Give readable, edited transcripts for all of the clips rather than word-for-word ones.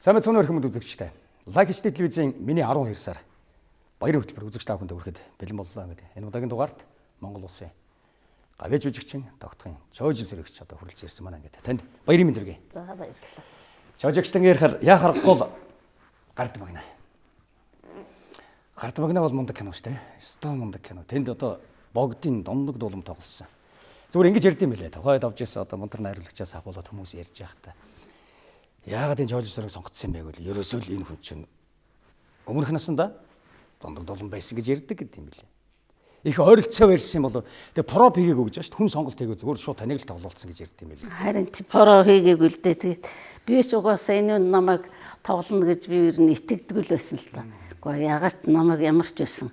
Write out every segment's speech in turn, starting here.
Сайн мэцэн өрхөмөд үзэгчтэй. Лайк HD телевизийн миний 12 сар баярын хөтөлбөр үзэгч та бүхэнд хүрэхэд бэлэн боллоо гэдэг. Энэ удаагийн дугаарт Монгол улсын гавьяа жүжигчин тогтхын Чоожи сэрэгч одоо хүрэлцэн ирсэн маань гэдэг. Танд баярын мэнд хүргэе. За баярлалаа. Чоожигчтан ярихаар яа харахгүй л гард магна. Гард магна бол мундаг кино шүү дээ. Ёстой мундаг кино. Тэнд одоо богдын дондог дулам тоглосон. Зүгээр ингэж ярьд юм билээ. Тухайд авч ирсэн одоо мунтар найруулагчаас ахуулаад хүмүүс ярьж байхдаа яагаад энэ Чоожи сэрэг сонгоцсон юм бэ гэвэл ерөөсөө л энэ хүн чинь өмнөх насандаа дондог дулам байсан гэж ярьдаг гэдэг юм билээ. Их ойролцоо барьсан юм болов. Тэгээ проб хийгээгүй гэж байна шүү дээ. Хүн сонголт хийгээгүй зүгээр шууд таныг л тоглуулсан гэж ярьд юм билээ. Харин про хийгээгүй л дээ. Тэгээд би ч угаасаа энэ намайг тоглоно гэж би ер нь итгэдэг л байсан л та. Гэхдээ ягаад ч намайг ямар ч байсан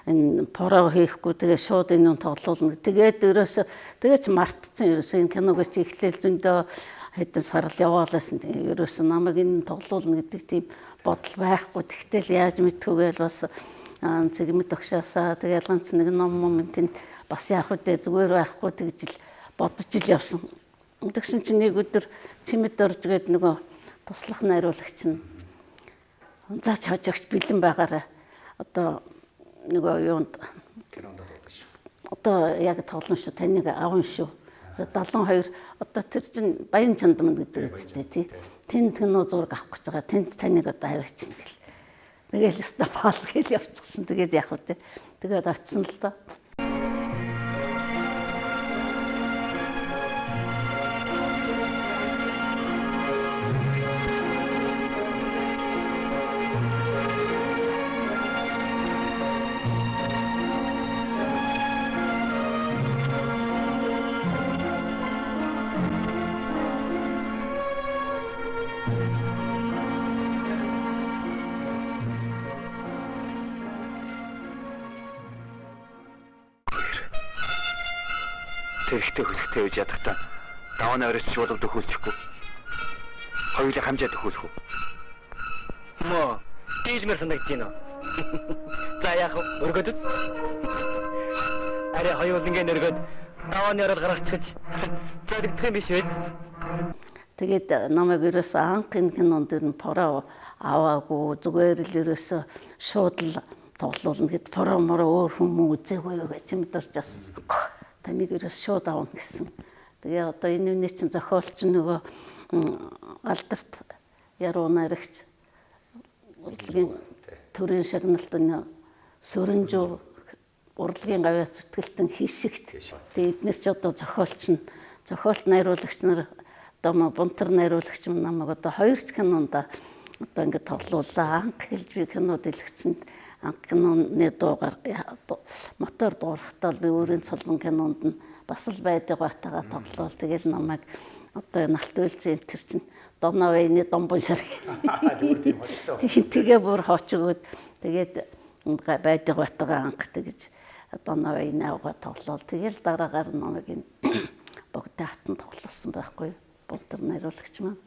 энэ про хийхгүй тэгээ шууд энэ тоглуулна. Тэгээд ерөөсөө тэгээ ч мартцсан ерөөсөө энэ киног чи эхлээл зөндөө хэдэн сар л яваалаасан. Ерөөсөө намайг энэ тоглуулна гэдэг тийм бодол байхгүй. Тэгтэл яаж мэдхүүгээл бас цэгмэд огшаасаа тэгэл ганц нэг ном юм тэнд бас яах вэ зүгээр байхгүй тэгж л бодож л явсан. Тэгсэн чинь нэг өдөр чимэд орж гээд нөгөө туслах найруулагч нь за чожогч бэлэн байгаарай. Одоо нөгөө юунд кинонд тоглоно шүү. Одоо яг тоглоно шүү. Таныг авна шүү. 72 одоо тэр чинь Баян чандман гэдэг үстэй тий. Тэнд кино зураг авах гэж байгаа. Тэнд таныг одоо аваачна гэл. Тэгэл өстө пал гэл явчихсан. Тэгээд яах вэ? Тэгээд очисон л доо. Тэрхтээ хөсгтэй байж ядахтаа давааны оройч болов дөхүүлчихгүй. Хоёулаа хамжаа дөхүүлэх үү? Мөө, дийлмэр санагдаж байна. За яах вэ? Өргөдөд. Арай хоёулангээ нөргөд давааны орол гаргачихж зоригдох юм биш үү? Тэгээд намайг ерөөсөө анх энэ кинонд ер нь про аваагүй зүгээр л ерөөсөө шууд л тоглуулна гэд про моро өөр хүмүүс үзээгүй юу гэж юм дурж асуусан. Таныг ерөөс шууд авна гэсэн. Тэгээ одоо энэ үний чинь зохиолч нөгөө алдарт яруу найрагч урлагийн төрийн шагналт энэ Сөрөнжүү урлагийн гавьяа зүтгэлтэн хишигт. Тэгээ эднэр чи одоо зохиолч нь зохиолт найруулагч нар одоо бунтар найруулагч намайг одоо хоёр ч кинонд одоо ингэ тоглууллаа. Анх хэлж би кино дэлгэцэнд анх киноны дуугаар мотор дуурахтаа би өөрийн цолгон кинонд нь бас л байдаг байтагаа тоглоол. Тэгэл намайг одоо налт үйлзэн тэр чинь Доновэйний домбон шар. Тэгээ бүр хооч өгөөд тэгээд байдаг байтагаа анх тэгж Доновэйний авгаа тоглоол. Тэгэл дараагаар намайг энэ богдын хатан тоглосон байхгүй бунтар найруулагч маань.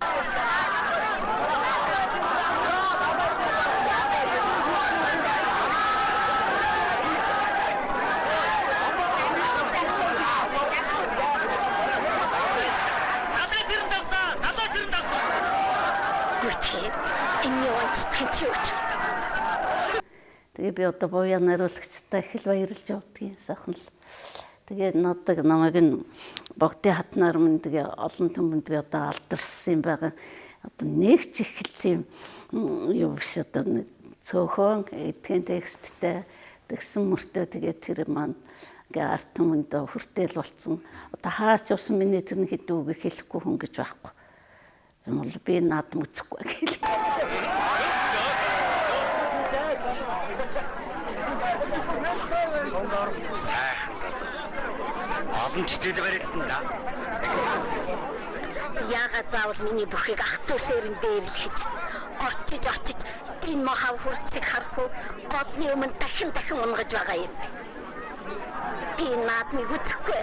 Тэгээ би одоо буяа найруулагчтай их л баярлж явдгийн сайхан л. Тэгээд надад намайг нь богдын хатнаар минь тэгээ олон түмэнд би одоо алдарсан юм байгаа. Одоо нэг ч их л тийм юу биш одоо цөөхөн эдгээр тексттэй тэгсэн мөртөө тэгээ тэр маань ингээ ард түмэнд хүртэл болцсон. Одоо хаач явсан миний тэр хэд үгийг хэлэхгүй хүн гэж байхгүй. Юм бол би наадам үзэхгүй гэл. Сайхан залуу. Олон ч жилээр баригдана да. Яагаад заавал миний бүхийг ах дүүсээр нь дээрлэхэж очиж очиж энэ мохав хурцыг харахгүй голны өмнө дахин дахин унгаж байгаа юм. Би наадмыг үзэхгүй.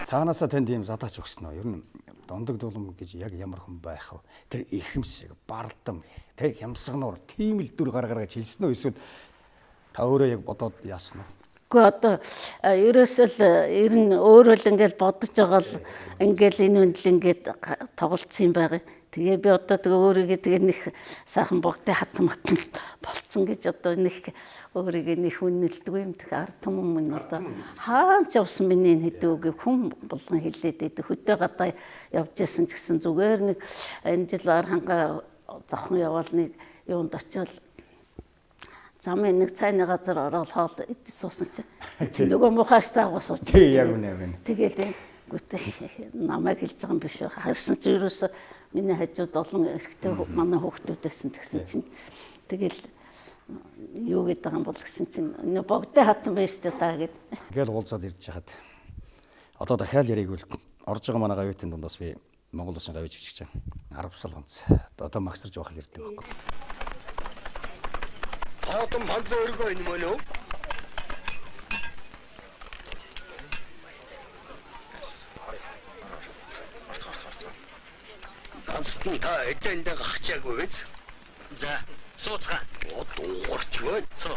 Цаанаасаа танд ийм задач өгсөн үү? Ер нь дондог дулам гэж яг ямар хүн байх вэ? Тэр ихэмсэг, бардам, тэ хямсгануур тийм л дүр гаргараа гэж хэлсэн үү? Эсвэл та өөрөө яг бодоод яасан уу? Гэхдээ одоо ерөөсөө л ер нь өөрөө л ингээл бодож байгаа л ингээл энэ үндэл ингээд тоглолцсон юм байгаа. Тэгээ би одоо тэгээ өөрийгөө тэгээ нэг сайхан богдын хатан матан болцсон гэж одоо нэг өөрийгөө нэг хүннэлдэг юм. Тэг ард түмэн минь одоо хаан ч явсан миний энэ хэдэн үгийг хүн болгон хэлээд байдаг. Хөдөө гадаа явж исэн ч гэсэн зүгээр нэг энэ жил Архангаа завхан яваал нэг юунд очиод замын нэг цайны газар ороод хоол идэж суусан чинь нөгөө мухааштай агуу сууж. Тий, яг үнэ, яг үнэ. Тэгээд гүтээ намайг хэлж байгаа юм биш үү. Харсан чинь ерөөсөө миний хажууд олон эрэгтэй манай хүүхдүүд байсан тэгсэн чинь тэгэл юу гэдэг байгаа юм бол гэсэн чинь богдын хатан байж тээ та гэд. Ингээл уулзаад ирж хахад одоо дахиад яриг бол орж байгаа манай гавьтын дундаас би Монгол улсын гавьж бичиж байгаа. Арвсал ганц. Одоо магсарж явах хэрдэг байхгүй. Тоодон банзан өргөө энэ мөн үү? Ганцхан та эдэндээ гахчаагүй биз? За, сууцгаа. Дуугарч байна. Суу.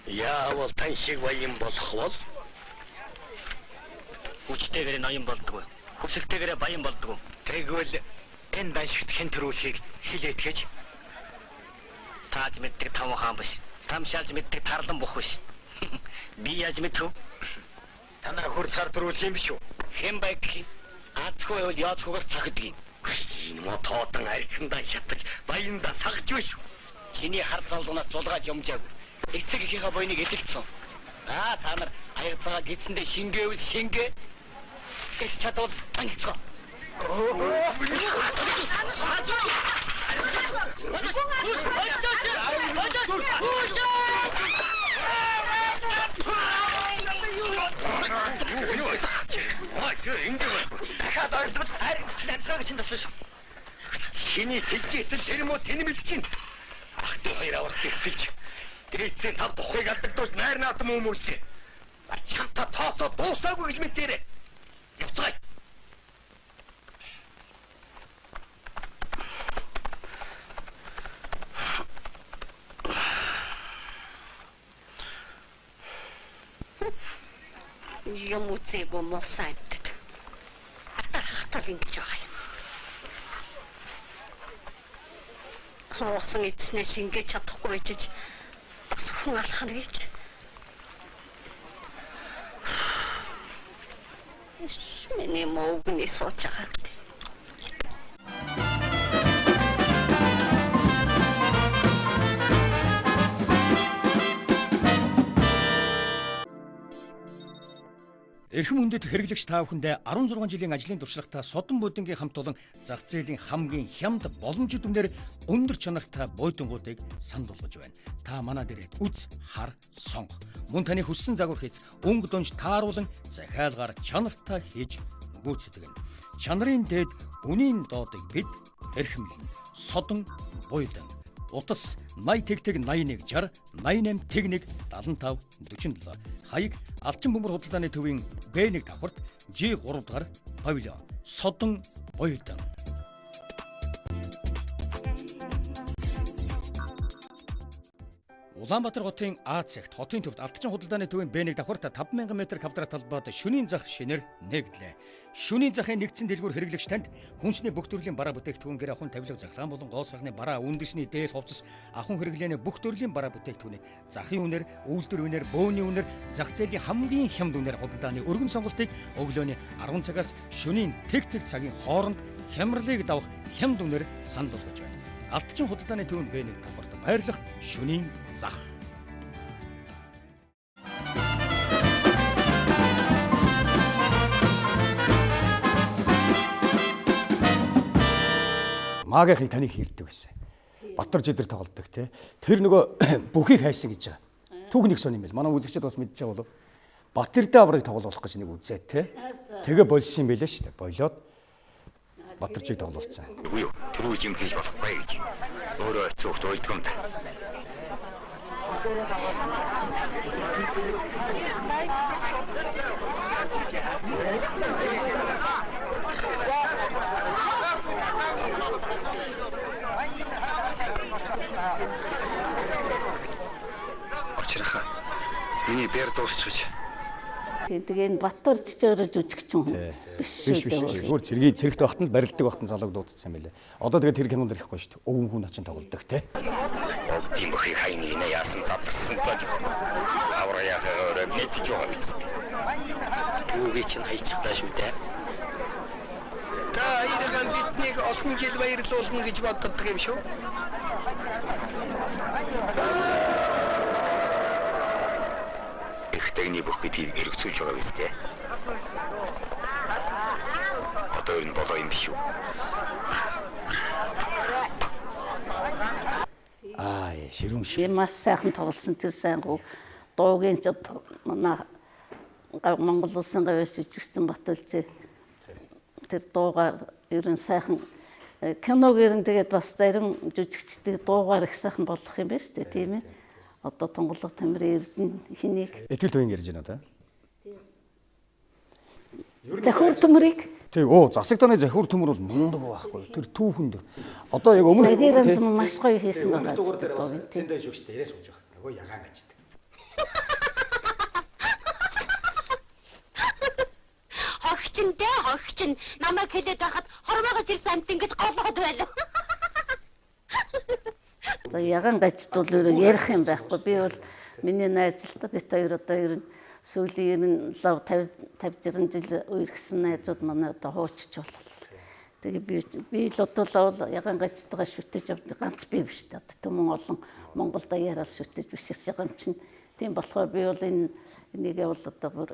Яавал тань шиг баян болох бол хүчтэйгээр ноён болдгоо. Хүсэлтэйгээр баян болдгоо. Тэгвэл энэ даншигт хэн төрүүлэхийг хилээтгэж тааж мэддэг таван хаан биш. Тамшаалж мэддэг тарлан бух биш. Би яаж мэдэх вэ? Танаа хурц хар төрүүлэх юм биш үү? Хэн байг гэх юм? Аацгүй байвал яацгүйгээр цохидог юм. Энэ мо тоодон архиндаа шатаж баяндаа сагж биш үү? Чиний хар зовлоноос зулгааж юмжаагүй. Эцэг эхийнхээ буйныг эдэлцсэн. Аа та нар аяг цагаа гидсэндээ шингээвэл шингээ. Эс чадвал танилцгаа. Дахиад ойртол ариг чинь амьсгаа чинь таслаа шүү. Чиний хэлжсэн тэр мө тэнмэл чинь. Ах дүү хоёр аварт эцэлж. Дээдсийн тав тухыг алдагдуулж найр наадам өмүүллээ. Чамта тооцоо дуусаагүй гэж мэдээрэй. Явцгаая. Юм үзээгүй муусан амьтад. Атархахтал ингэж байгаа юм. Хуусан эцнээ шингээж чадахгүй байж бас хүн алхах нь гэж. Миний мөвгний сууж байгаа гэдэг. Эрхэм хүндэт хэрэглэгч та бүхэндээ 16 жилийн ажлын туршлагатай Содон Будингийн хамт олон зах зээлийн хамгийн хямд боломжит үнээр өндөр чанартай буйдангуудыг санал болгож байна. Та манай дээрээ үз, хар, сонго. Мөн таны хүссэн загвар хийц, өнгө дунж тааруулан захиалгаар чанартай хийж гүйцэтгэнэ. Чанарын дээд, үнийн доодыг бид эрхэмлэнэ. Содон Буйдан. Утас 80 тэг 81 60 88 тэг 1 75 47. Хаяг Алчин бөмбөр худалдааны төвийн Б1 давхарт G3 дугаар павильон. Содон Буйдан. Улаанбаатар хотын А цагт хотын төвд Алтчин худалдааны төвийн Б1 давхарт 5000 м квадрат талбайд шөнийн зах шинээр нэгдлээ. Шөнийн захын нэгдсэн дэлгүүр хэрэглэгч танд хүнсний бүх төрлийн бараа бүтээгдэхүүн гэр ахуйн тавилга захлаан болон гоо сайхны бараа үндэсний дээл хувцас ахуйн хэрэглээний бүх төрлийн бараа бүтээгдэхүүнийг захын үнээр, үйлдвэр үнээр, бөөний үнээр, зах зээлийн хамгийн хямд үнээр худалдааны өргөн сонголтыг өглөөний 10 цагаас шөнийн тэг тэг цагийн хооронд хямралыг давах хямд үнээр санал болгож байна. Алтчин худалдааны төвийн Б1 давхарт байрлах шөнийн зах. Магийнхыг таныг хийрдэг байсан. Батар жидэр тоглодог тий. Тэр нөгөө бүхийг хайсан гэж байгаа. Түүх нэг сон юм байл. Манай үзэгчид бас мэдж байгаа болов. Батэрдээ аврыг тоглуулах гэж нэг үзээ тий. Тэгээ болсон юм байлээ шүү дээ. Болоод Батаржиг тоглуулсан. Үгүй юу? Тэр үе юм хийж болохгүй гэж. Өөрөө очиж уйлдгүй юм да. Очрахаа. Миний Миний бэр дуусчихж. Тэгээ энэ Баттар жижигэрэл жүжигчин хүн биш шүү дээ. Зүгээр цэргийн цэрэгт багтан барилдаг багтан залууг дуудсан юм байлээ. Одоо тэгээ тэр кинонд ирэхгүй шүү дээ. Өвөн хүн очин тоглодог те. Богдын бүхийг хайны инэ яасан задарсан цаг. Авраа яхаа мэдж байгаа биз. Түүгийг чинь хайчихлаа шүү дээ. Та хоёрын биднийг олон жил баярлуулна гэж боддог юм шүү. Ихтэгний бүх гэдгийг эргэцүүлж байгаа биз дээ. Одоо энэ болоо юм биш үү? Аа, ширүүн шүү. Би маш сайхан тоглосон тэр сайн гоо. Дуугийн ч манай Монгол улсын гавьяас жүжигчсэн Батүлзээ тэр дуугаар ер нь сайхан киног ер нь тэгээд бас зарим жүжигчдийг дуугаар их сайхан болох юм байна шүү дээ, тийм ээ. Одоо Тунгалаг Тамирын Эрдэнэ хэнийг Итгэл үеийн ярьж байна да. Захиур төмөрийг. Тэг оо засаг таны захиур төмөр бол мундаг байхгүй. Тэр түүхэнд одоо яг өмнө Дагеран зам маш гоё хийсэн байгаа зү. Зэндээ шүүгчтэй яриа сууж байгаа. Нөгөө ягаан гаждаг. Хогчиндээ хогчин намайг хэлээд байхад хормоогоос ирсэн амт ингэж голгоод байлаа. За ягаан гажд бол өөрөө ярих юм байхгүй. Би бол миний найз л та бит хоёр одоо ер нь сүүлийн 90 лав 50 50 60 жил үерхсэн найзууд манай одоо хуучч боллоо. Тэгээ би л одоо л ягаан гажтайгаа шүтэж явдаг ганц би биш та. Түмэн олон Монголд даяараа шүтэж биширч байгаа юм чинь. Тийм болохоор би бол энэ энийгээ бол одоо бүр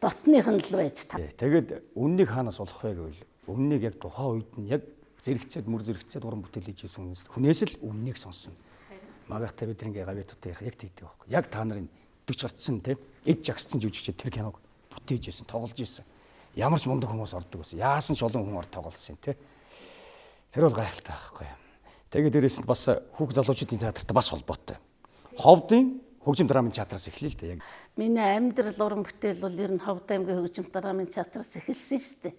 дотных нь л байж та. Тэгээд үннийг хаанаас олох вэ гэвэл үннийг яг тухайн үед нь яг зэрэгцээд мөр зэрэгцээд уран бүтээл хийж исэн хүнээс л үннийг сонсно. Магадгүй бид ингээ гавьяатуудтай яг тэгдэг байхгүй. Яг та нарын 40 гарцсан те эд жагссан жүжигчид тэр киног бүтээж исэн, тоглож исэн. Ямар ч мундаг хүмүүс ордог байсан. Яасан ч олон хүн ор тоглосон те. Тэр бол гайхалтай байхгүй. Тэгээд дээрээс нь бас хүүхд залуучуудын театрт бас холбоотой. Ховдын хөгжим драмын театраас эхлэв л дээ яг. Миний амьдрал уран бүтээл бол ер нь Ховд аймгийн хөгжим драмын театраас эхэлсэн шүү дээ.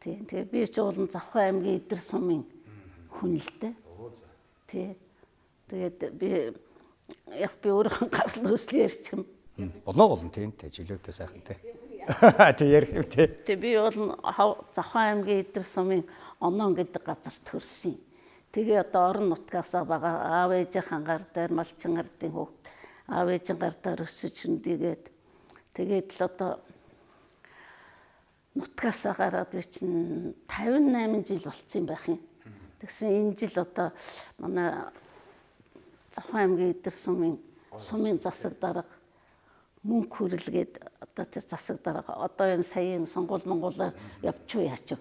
Тийм. Тэгээ би ч уулын Завхан аймгийн Идэр сумын хүн л дээ. Тийм. Тэгээд би яг би өөрийнхөө гарал үүсэл ярьчих юм. Болоо болно тийм тэ жилөөтэй сайхан тэ. Тэг ярих юм тэ. Тэг би бол Завхан аймгийн Идэр сумын Онон гэдэг газар төрсөн. Тэгээ одоо орон нутгаасаа бага аав ээжийн хангаар дээр малчин ардын хүүхд аав ээжийн гар дээр өсөж хөндийгээд тэгээд л одоо нутгаасаа гараад би чинь 58 жил болцсон байх юм. Тэгсэн энэ жил одоо манай Завхан аймгийн Идэр сумын засаг дарга мөнгө хүрлгээд одоо тэр засаг дарга одоо энэ саяын сонгуул монголоор явчих уу яач.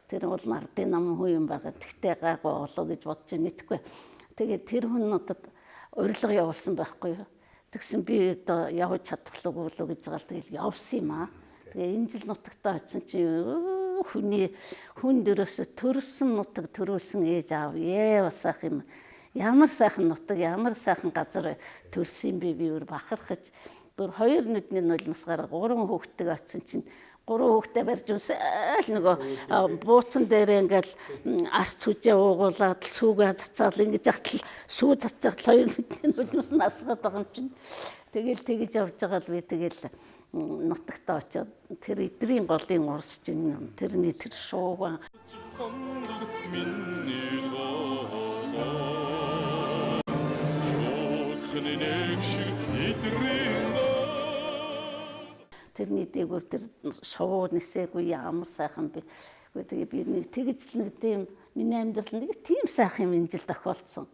Тэр бол ардын нам хүн юм байгаа. Тэгтээ гайгүй болоо гэж бодож мэдэхгүй. Тэгээд тэр хүн одоо урилга явуулсан байхгүй юу. Тэгсэн би одоо явж чадхлаагүй лүү гэж байгаа л тэгэл явсан юм аа. Тэгээ энэ жил нутагтаа очсон чинь хүний хүн дөрөөсө төрсөн нутаг төрүүлсэн ээж аав ээ бас ах юм. Ямар сайхан нутаг, ямар сайхан газар төрсөн бэ би өөр бахархаж бүр хоёр нүдний нулимс гарга гурван хүүхдтэйг очсон чинь гурван хүүхдээ барьж үнсээл нөгөө бууцан дээр ингээл арц хүжээ уугуулад сүүгээ цацаал ингэж ахтал сүү цацаал хоёр нүдний нулимс нь асгаад байгаа юм чинь. Тэгэл тэгж явж байгаа л би тэгэл нутагтаа очиод тэр идрийн голын урс чинь тэрний тэр шууган тэрний дээгүүр тэр шувуу нисээгүй ямар сайхан бэ. Тэгээ би нэг тэгж л нэг тийм миний амьдрал нэг тийм сайхан юм энэ жил тохиолдсон.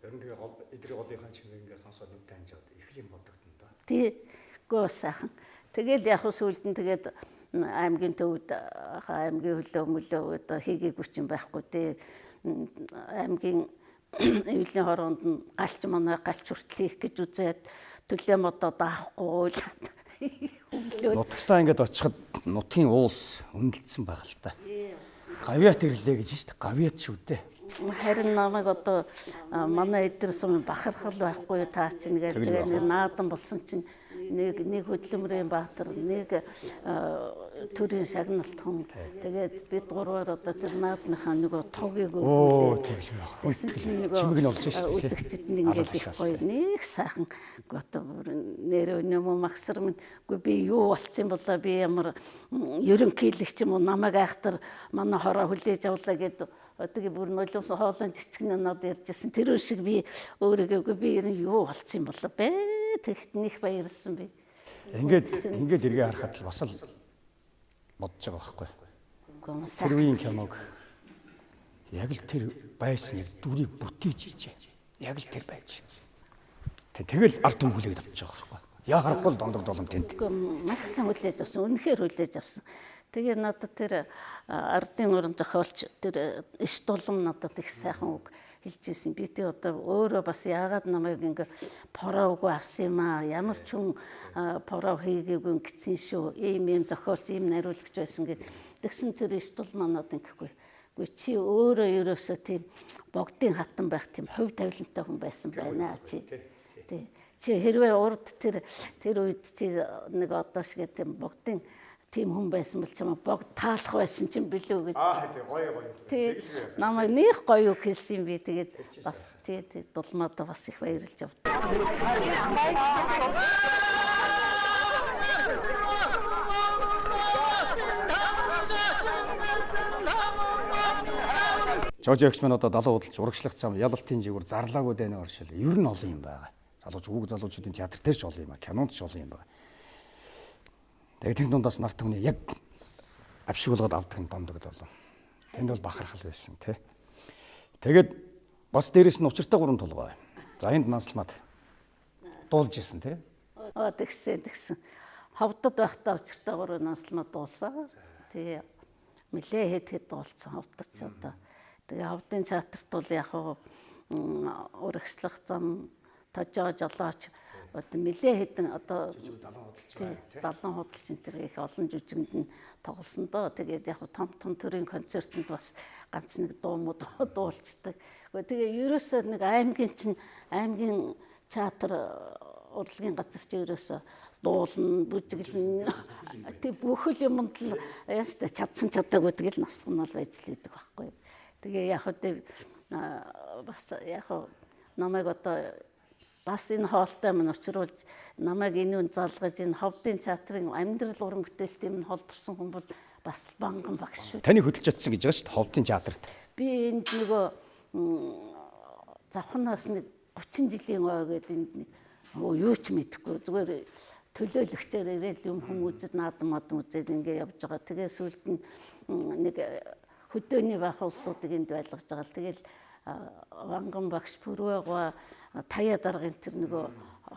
Ер нь тэгээ гол идрийн голынхаа чимээг ингээ сонсоод нүд таньжаад их юм бодогдно доо. Тий. Гөө сайхан. Тэгэл яг сүүлд нь тэгээд аймгийн төвд аймгийн хөлөө мөлөө одоо хийгээгүй ч юм байхгүй тий. Аймгийн эвлийн хороонд нь галч манай галч хүртэл хийх гэж үзээд төлөө модоо даахгүй уйлаад хөглөөд нутагтаа ингээд очиход нутгийн уулс өндөрлөсөн байх л та. Гавьяат ирлээ гэж шүү дээ. Гавьяат шүү дээ. Харин намайг одоо манай эдэр сум бахархал байхгүй та чинь гээл тэгээ нэг наадан болсон чинь Нэг хөдөлмөрийн баатар, нэг төрийн шагналт хүн. Тэгээд бид гурваар одоо тэр наадмынхаа нөгөө тугийг өргүүлээ. Тэгсэн чинь нөгөө чимэг нь болж шүү дээ. Үзэгчд нь ингээл их гоё нэг сайхан одоо нэрөө нөмө магсар минь үгүй би юу болцсон болоо би ямар ерөнхийлөгч юм уу намайг айхтар манай хороо хүлээж авлаа гэд тэгээ бүр нулимс хоолойн чичгэн надад ярьжсэн. Тэр үн шиг би өөрийгөө би ер нь юу болцсон болоо бэ тэгэхэд нэх баярлсан би. Ингээд эргээ харахад л бас л бодож байгаа байхгүй. Тэр үеийн киног яг л тэр байсан яг дүрийг бүтээж ийжээ. Яг л тэр байж. Тэгэл ард түмэн хүлээгээд авч байгаа байхгүй. Яа харахгүй л дондог долом тэнд. Маш сайн хүлээж авсан. Үнэхээр хүлээж авсан. Тэгээ надад тэр ардын уран зохиолч тэр иш дулам надад их сайхан үг хэлж ирсэн. Би тэг одоо өөрөө бас яагаад намайг ингээ проовгүй авсан юм аа. Ямар ч хүн пров хийгээгүй ингэсэн шүү. Ийм ийм зохиолч, ийм найруулагч байсан гэд. Тэгсэн тэр иш дул манад ингэхгүй. Үгүй чи өөрөө ерөөсөө тийм богдын хатан байх тийм хувь тавилантай хүн байсан байна чи. Тий. Чи хэрвээ урд тэр үед чи нэг одоо шиг тийм богдын тийм хүн байсан бол чамаа богд таалах байсан чинь билүү гэж. Аа тий гоё гоё. Тий. Намайг нэх гоё үг хэлсэн юм би. Тэгээд бас тий дулмаадаа бас их баярлж явд. Жожигч маань одоо далайн худалч урагшлах зам ялалтын жигүүр зарлаагүй дайны оршил ер нь олон юм байгаа. Залууч үг залуучуудын театр дээр ч олон юм аа, кинонд ч олон юм байгаа. Тэгээд тэр дундаас нарт түмний яг авшигуулгаад авдаг нь дондог болов. Тэнд бол бахархал байсан тий. Тэгээд бас дээрэс нь учиртай гурван тулгай. За энд нансалмад дуулж исэн тий. Аа тэгсэн. Ховдод байхдаа учиртай гурван нансалмад дуулсан. Тий. Нилээ хэд дуулсан ховдод ч одоо. Тэгээ ховдын театрт бол яг урагшлах зам тожоо жолооч одоо нилээ хэдэн одоо 70 худалч энэ төр их олон жүжигэнд нь тоглосон доо. Тэгээд яг том том төрийн концертод бас ганц нэг дуу муу дуулцдаг. Тэгээ ерөөсөө нэг аймгийн чинь аймгийн театр урлагийн газар чи ерөөсөө дуулна, бүжиглэн тэг бүхэл юмд л яаштай чадсан чадаагүй тэгэл навсган бол байж л идэг байхгүй. Тэгээ яг үгүй бас яг намайг одоо бас энэ хоолтой минь учруулж намайг энэ үн залгаж энэ ховдын театрын амьдрал уран бүтээлтэй минь холбосон хүн бол бас банган багш шүү. Таны хөдөлж очсон гэж байгаа шүү дээ ховдын театрт. Би энд нөгөө завхнаас нэг 30 жилийн ой гээд энд нэг юу ч мэдэхгүй зүгээр төлөөлөгчөөр ирээд юм хүм үзэд наадам мадам үзээд ингээ явж байгаа. Тэгээ сүүлд нь нэг хөдөөний байх улсуудыг энд байлгаж байгаа л тэгэл Ванган багш Пүрвэгва Таяа даргын тэр нөгөө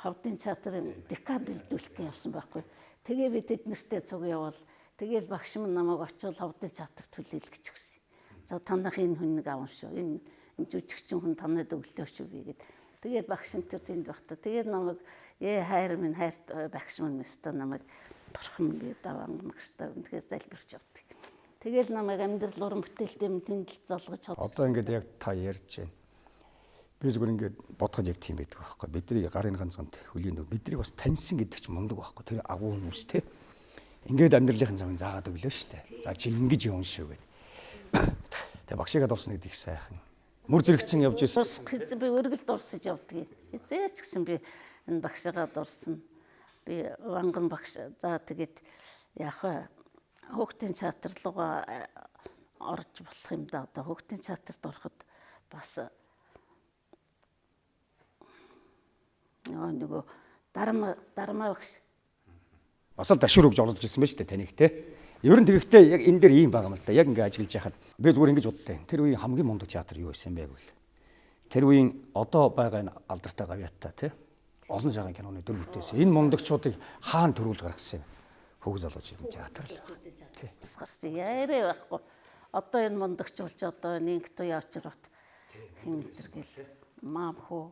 ховдын театрын декад бэлдүүлэх гэж явсан байхгүй. Тэгээ би тэд нартэй цуг явбал тэгэл багш минь намайг очиод ховдын театрт хүлээлгэж өгсөн. За танах энэ хүн нэг аван шүү. Энэ жүжигчин хүн танад өглөө шүү би гэд. Тэгээд багш энэ төр тэнд багта. Тэгээд намайг хайр минь хайр багш минь өстө намайг бурхан би даван багштай үнэхээр залбирч явдаг. Тэгэл намайг амьдрал уран бүтээлтэй юм тэнд л залгаж одоо ингээд яг та ярьж байна. Би зүгээр ингээд бодоход яг тийм байдаг байхгүй. Бидний гарын ганцхан хөлийн дүү бидний бас таньсан гэдэг чинь мундаг байхгүй. Тэр агуу хүмүүс те. Ингээд амьдралын замыг заагаад өглөө шүү дээ. За чи ингэж явна шүү гэд. Тэгээ багшигаа дурсна гэдэг их сайхан. Мөр зэрэгцэн явж ирсэн. Би өргөл дурсаж явдаг. Эзээ ч гэсэн би энэ багшигаа дурсна. Би ванган багш за тэгээд яах вэ? Хөөхтийн театр руугаа орж болох юм да. Одоо хөөхтийн театрт ороход бас нөгөө дарма багш бас л дашуур өгж оруулж ирсэн байна шүү дээ таныг те. Ер нь тэгэхдээ яг энэ дээр ийм байгаа юм л да. Яг ингээ ажиглаж яхад би зүгээр ингэж бодлоо. Тэр үеийн хамгийн мундаг театр юу байсан бэ гэвэл тэр үеийн одоо байгаа энэ алдартай гавьяаттай те. Олон цагаан киноны дүр бүтээсэн. Энэ мундагчуудыг хаана төрүүлж гаргасан юм? Хөг залуучуудын театр л байна. Бас гарсан. Яриа байхгүй. Одоо энэ мундагч болж одоо нэг туу явчрат хин энэ гэл маам хөө.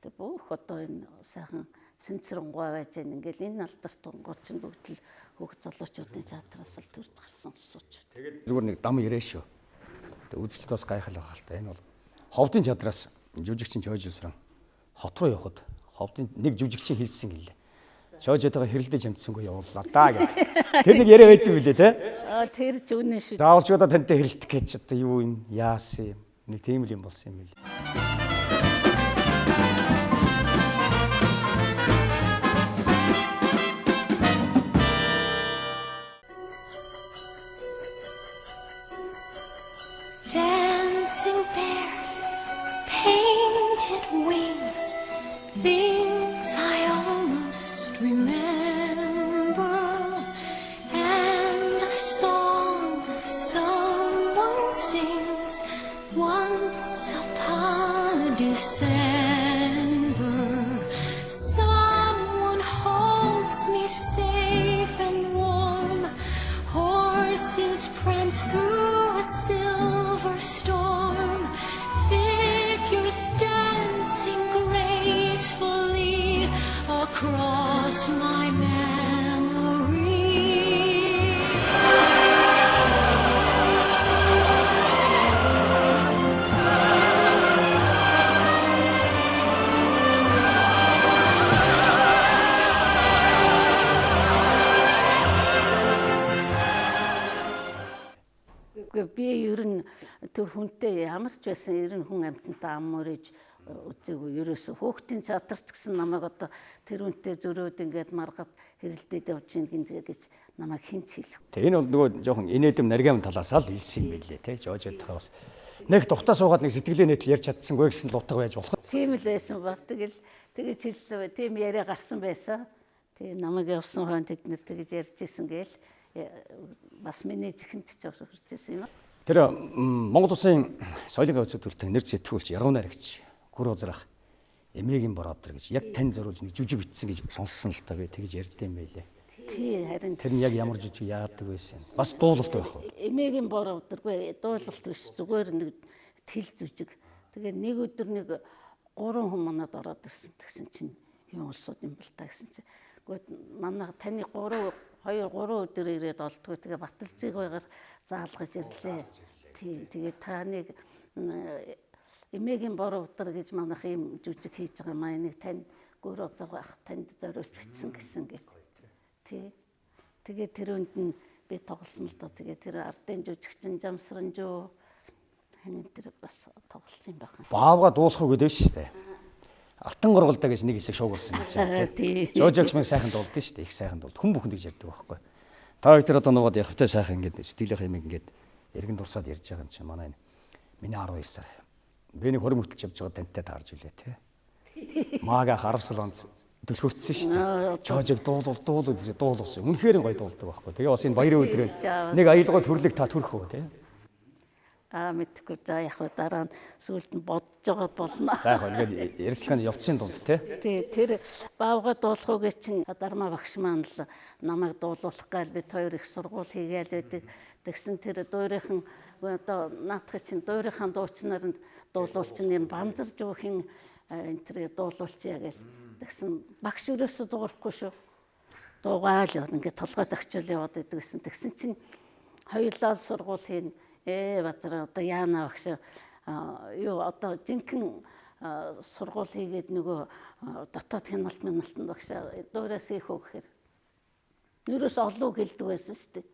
Тэг бүх одоо энэ сайхан цэнцэрнгуй байж гэн ингээл энэ алдарт тунгууд чинь бүгд л хөг залуучуудын театраас л төрж гарсан улсууч. Тэгээд зүгээр нэг дам ирээ шүү. Тэг үзэгчд бас гайхал байгаа л та. Энэ бол ховдын театраас жүжигчин Чойжилсран хот руу явхад ховдын нэг жүжигчин хэлсэн гэлээ. Жожотойгоо хэрэлдэж амжсангүй явууллаа даа гэдэг. Тэр нэг яриа байт юм билээ те. Аа тэр ч үнэн шүү. Заавал ч одоо тантай хэрэлдэх гэж одоо юу юм яасан юм. Нэг тийм л юм болсон юм билээ. Dancing bears, painted wings, things I almost remember, and a song someone sings once upon a December. Someone holds me safe and warm, horses prance through a silver storm, figures dancing gracefully across my memory. Үгүй би ер нь тэр хүнтэй ямар ч байсан ер нь хүн амьтантай ам мөрөж үзээгүй. Ерөөсө хөөхтийн театрч гэсэн намайг одоо тэр хүнтэй зөрөөд ингээд маргад хэрэлдээд явж гин гэж намайг хэн ч хэлэх. Тэг энэ бол нөгөө жоохон инээдэм наргиам талаас л хэлсэн юм билээ те. Жожотойгоо бас нэг тухтаа суугаад нэг сэтгэлийн нийтлэл ярьж чадсангүй гэсэн л утга байж болох. Тийм л байсан баг. Тэгэл тэгэж хэллээ. Тийм яриа гарсан байсан. Тэгээ намайг явсан хойно тэд нэр тэгэж ярьж исэн гээл бас миний жихэнд ч хүрч исэн юм. Тэр Монгол улсын соёлын гавь төлөлтөнд нэр сэтгүүлч Яруу найрагч Гүр Узрах Эмээгийн Боровдор гэж яг тань зориулж нэг жүжиг бичсэн гэж сонссон л та би тэгж ярьд юм байлээ. Тий харин тэр нь яг ямар жүжиг яадаг байсан юм. Бас дуулалт байх уу? Эмээгийн Боровдоргүй дуулалт биш зүгээр нэг тэл жүжиг. Тэгээ нэг өдөр нэг 3 хүн манад ороод ирсэн тэгсэн чинь юм улсууд юм бэл та гэсэн чинь. Гэхдээ манай таны 3 2 3 өдөр ирээд олдгүй. Тэгээ Баталцыг байгаар заалгаж ирлээ. Тийм. Тэгээ та нэг Эмээгийн Боровдор гэж манайх ийм жүжиг хийж байгаа маа энийг танд Гүр Узрах танд зориулж бичсэн гэсэн гэ. Тий. Тэгээ тэрүнд нь би тоглосон л доо. Тэгээ тэр ардын жүжигчин Жамсранжуу ханган тэр бас тоглосон юм байна. Баавга дуулах уу гэдэг шүү дээ. Алтан горголдоо гэж нэг хэсэг шуугуулсан гэж байна тий. Жожогч мэг сайхан дуулдсан шүү дээ. Их сайхан дуулд. Хүн бүхэнд гэж ярьдаг байхгүй. Та хоёр тэр одоо нуугаад явхтай сайхан ингээд сэтгэлийнх юм ингээд эргэн дурсаад ярьж байгаа юм чинь манай энэ миний 12 сар. Би нэг 20 мөтөлж явж байгаа тантай таарж үлээ тий. Мага харавсал онд төлхөвцсөн шүү дээ. Жожог дуулуул дуулуул гэж дуулуулсан. Үнэхээр гоё дуулдаг байхгүй. Тэгээ бас энэ баярын өдрөө нэг аялгау төрлөг та төрөх үү тий. Аа мэдхгүй за яг хөө дараа нь сүүлд нь бодож байгаад болно. За яг ингээд ярилцлагын явцын дунд тий. Тий тэр баавга дуулах уу гэж чинь Дармаа багш маань л намайг дуулуулах гайл бид хоёр их сургууль хийгээл байдаг. Тэгсэн тэр дуурийнхан одоо наадах чинь дуурийнхаа дуучнаар нь дуулуулчин юм банзарж өөхин энэ тэр дуулуулчия гэл. Тэгсэн багш өрөөсө дуурахгүй шүү. Дуугаал ингээд толгой тагчуул яваад байдаг гэсэн. Тэгсэн чинь хоёулаа л сургууль хийн. Базар одоо яана багш юу одоо жинхэнэ сургууль хийгээд нөгөө дотоод хяналт мяналтанд багш дуураас их үү гэхээр ерөөс олон үг хэлдэг байсан шүү дээ.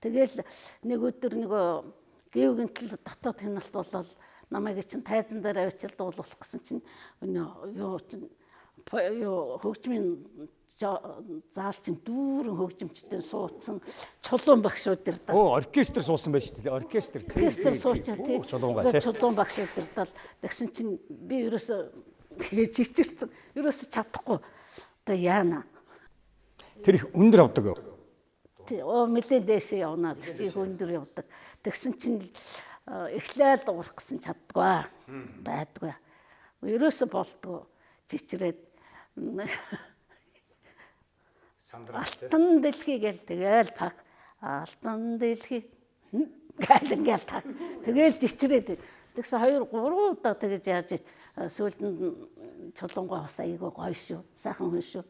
Тэгэл нэг өдөр нөгөө гэв гинтэл дотоод хяналт болоод намайг чинь тайзан дээр авчил дуулуулах гэсэн чинь юу чинь юу хөгжмийн заал чинь дүүрэн хөгжимчтэй суудсан чулуун багш өдөрдөл. Оо оркестр суусан байж тээ. Оркестр. Оркестр суучаа тий. Чулуун багш өдөрдөл. Тэгсэн чинь би ерөөсө жичирсэн. Ерөөсө чадахгүй. Одоо яана. Тэр их өндөр авдаг. Тий. Оо нэлээд дээшээ явна. Тэр чинь их өндөр явдаг. Тэгсэн чинь эхлээл дуурах гэсэн чаддгүй. Байдгүй. Ерөөсө болдгоо. Чичрээд Алтан дэлхий гэл тэгэл пак алтан дэлхий гэл ингээл так тэгэл жичрээд тэгсэн 2 3 удаа тэгэж яаж сүүлд нь чулуунгоо бас айгүй гоё шүү сайхан хүн шүү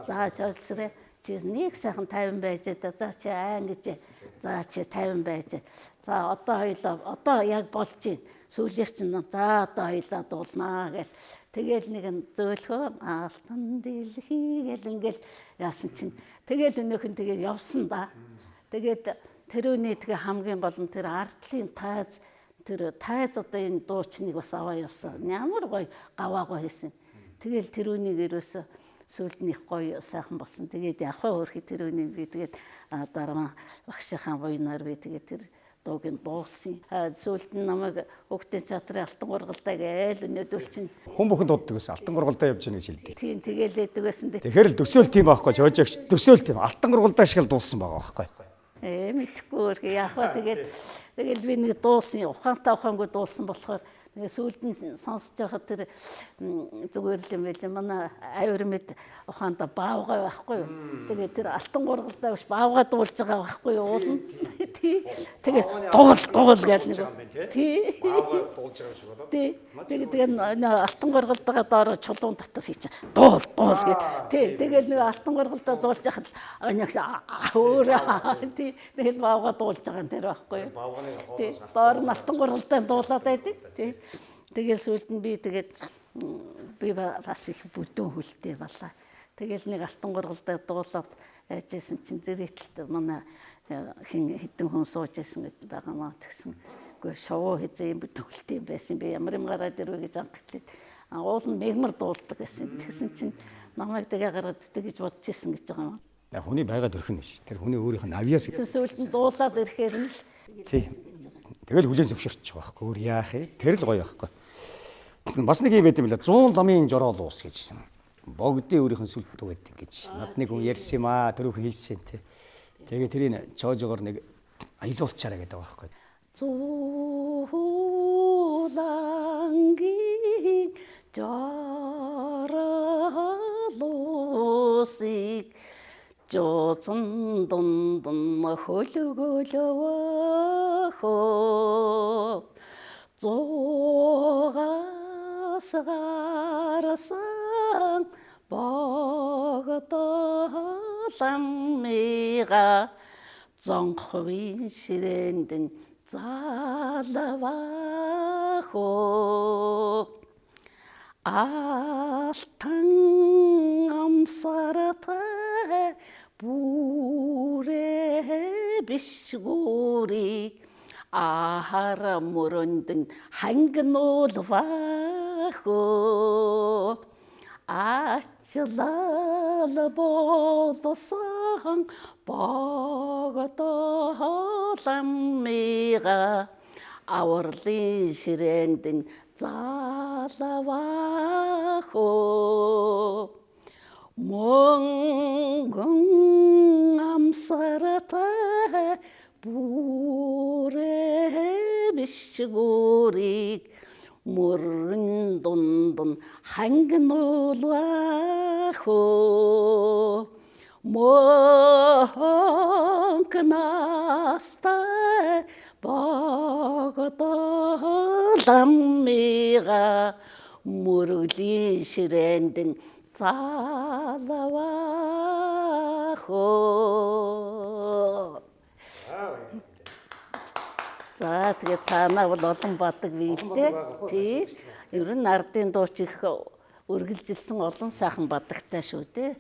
за чөлсрээ чи нэг сайхан 50 байж та за чи айн гэж за чи 50 байж за одоо хоёлоо одоо яг болж байна сүүлийнх чинь за одоо хоёлоо дуулнаа гэл Тэгэл нэг зөөлхөө алтан дэлхий гэл ингээл яасан чинь тэгэл өнөөх нь тэгээд явсан да. Тэгээд тэрүүний тэгээ хамгийн гол нь тэр ардлын тайз, тэр тайз одоо энэ дуучныг бас аваа явсан. Ямар гоё гаваагаа хийсэн. Тэгэл тэрүүнийг ерөөсө сүүлд нь их гоё сайхан болсон. Тэгээд яг хаа өөрхий тэрүүнийг би тэгээд дараа багшийнхаа буйнаар би тэгээд тэр дууг нь дуусан. Сүүлд нь намайг хүүхдийн театрын Алтан гургалдаа гээл өнөөдөл чинь хүн бүхэн дууддаг байсан. Алтан гургалдаа явж гэнэ гэж хэлдэг. Тийм, тэгэл ээдэг байсан. Тэгэхээр л төсөөл тийм байхгүй жоожогч төсөөл тийм Алтан гургалдаа шиг л дуусан байгаа байхгүй. Мэдхгүй өөрхий яг хаа тэгээд тэгэл би нэг дуусан, ухаантай ухаангүй дуусан болохоор тэгээ сүүлд нь сонсож байхад тэр зүгээр л юм байлээ. Манай авир мэд ухаанда баавгай байхгүй юу. Тэгээ тэр Алтан гургалдаа биш баавгай дуулж байгаа байхгүй юу уулна. Тий. Тэгээ дугал дугал гээл нэг. Тий. Баавгай дуулж байгаа юм шиг болоо. Тий. Тэгээ тэгээ Алтан гургалдаа доороо чулуун дотор хийчих. Дуул дуул гэд. Тий. Тэгээл нэг Алтан гургалдаа дуулж яхад нэг өөр тий. Тэгэл баавгай дуулж байгаа юм тэр байхгүй юу. Баавгайны Тий. Доор нь Алтан гургалдаа дуулаад байдаг. Тий. Тэгэл сүүлд нь би тэгээд би бас их бүдүүн хүлтэй балаа. Тэгэл нэг Алтан гургалдаа дуулаад яжсэн чинь зэрэгтэл манай хин хитэн хүн сууж исэн гэж байгаа маа тэгсэн. Үгүй шувуу хизээ юм бүдүүн хүлтэй юм байсан би ямар юм гараад ирвэ гэж анхлаад. Уул нь мегмар дуулдаг гэсэн. Тэгсэн чинь намайг тэгээ гараад тэгэж бодож исэн гэж байгаа юм. Яг хүний байгаад өрх нь биш. Тэр хүний өөрийнх нь авьяас. Сүүлд нь дуулаад ирэхээр нь л тий. Тэгэл хүлээн зөвшөөрчих байхгүй. Өөр яах юм? Тэр л гоё байхгүй. Бас нэг юм байт юм лээ. 100 ламын жороол уус гэж. Богдын өөрийнх нь сүлд дуу байдаг гэж. Над нэг хүн ярьсан юм аа. Тэрүүхэн хэлсэн тий. Тэгээ тэрийг чоожогоор нэг аялуулчаарай гэдэг байгаа байхгүй. Зуулангийн жороол уусыг жууцан дундун хөлгөлөвөхөө зугаас гарсан богдоламига зонхвын ширээнд нь залвахөө алтан амсартай бүрээ бишгүүрийг ахар мөрөнд нь хангинуулвахөө ачлал болсон богдоламига аварлын ширээнд нь залвахөө мөнгөн амсартай бүрээ бишгүүрийг мөрөн дунд нь хангинуулвахөө мөнх настай богдоламига мөргөлийн ширээнд нь залвахөө. За тэгээ цаанаа бол олон бадаг бий л дээ. Тий. Ер нь ардын дууч их үргэлжилсэн олон сайхан бадагтай шүү дээ.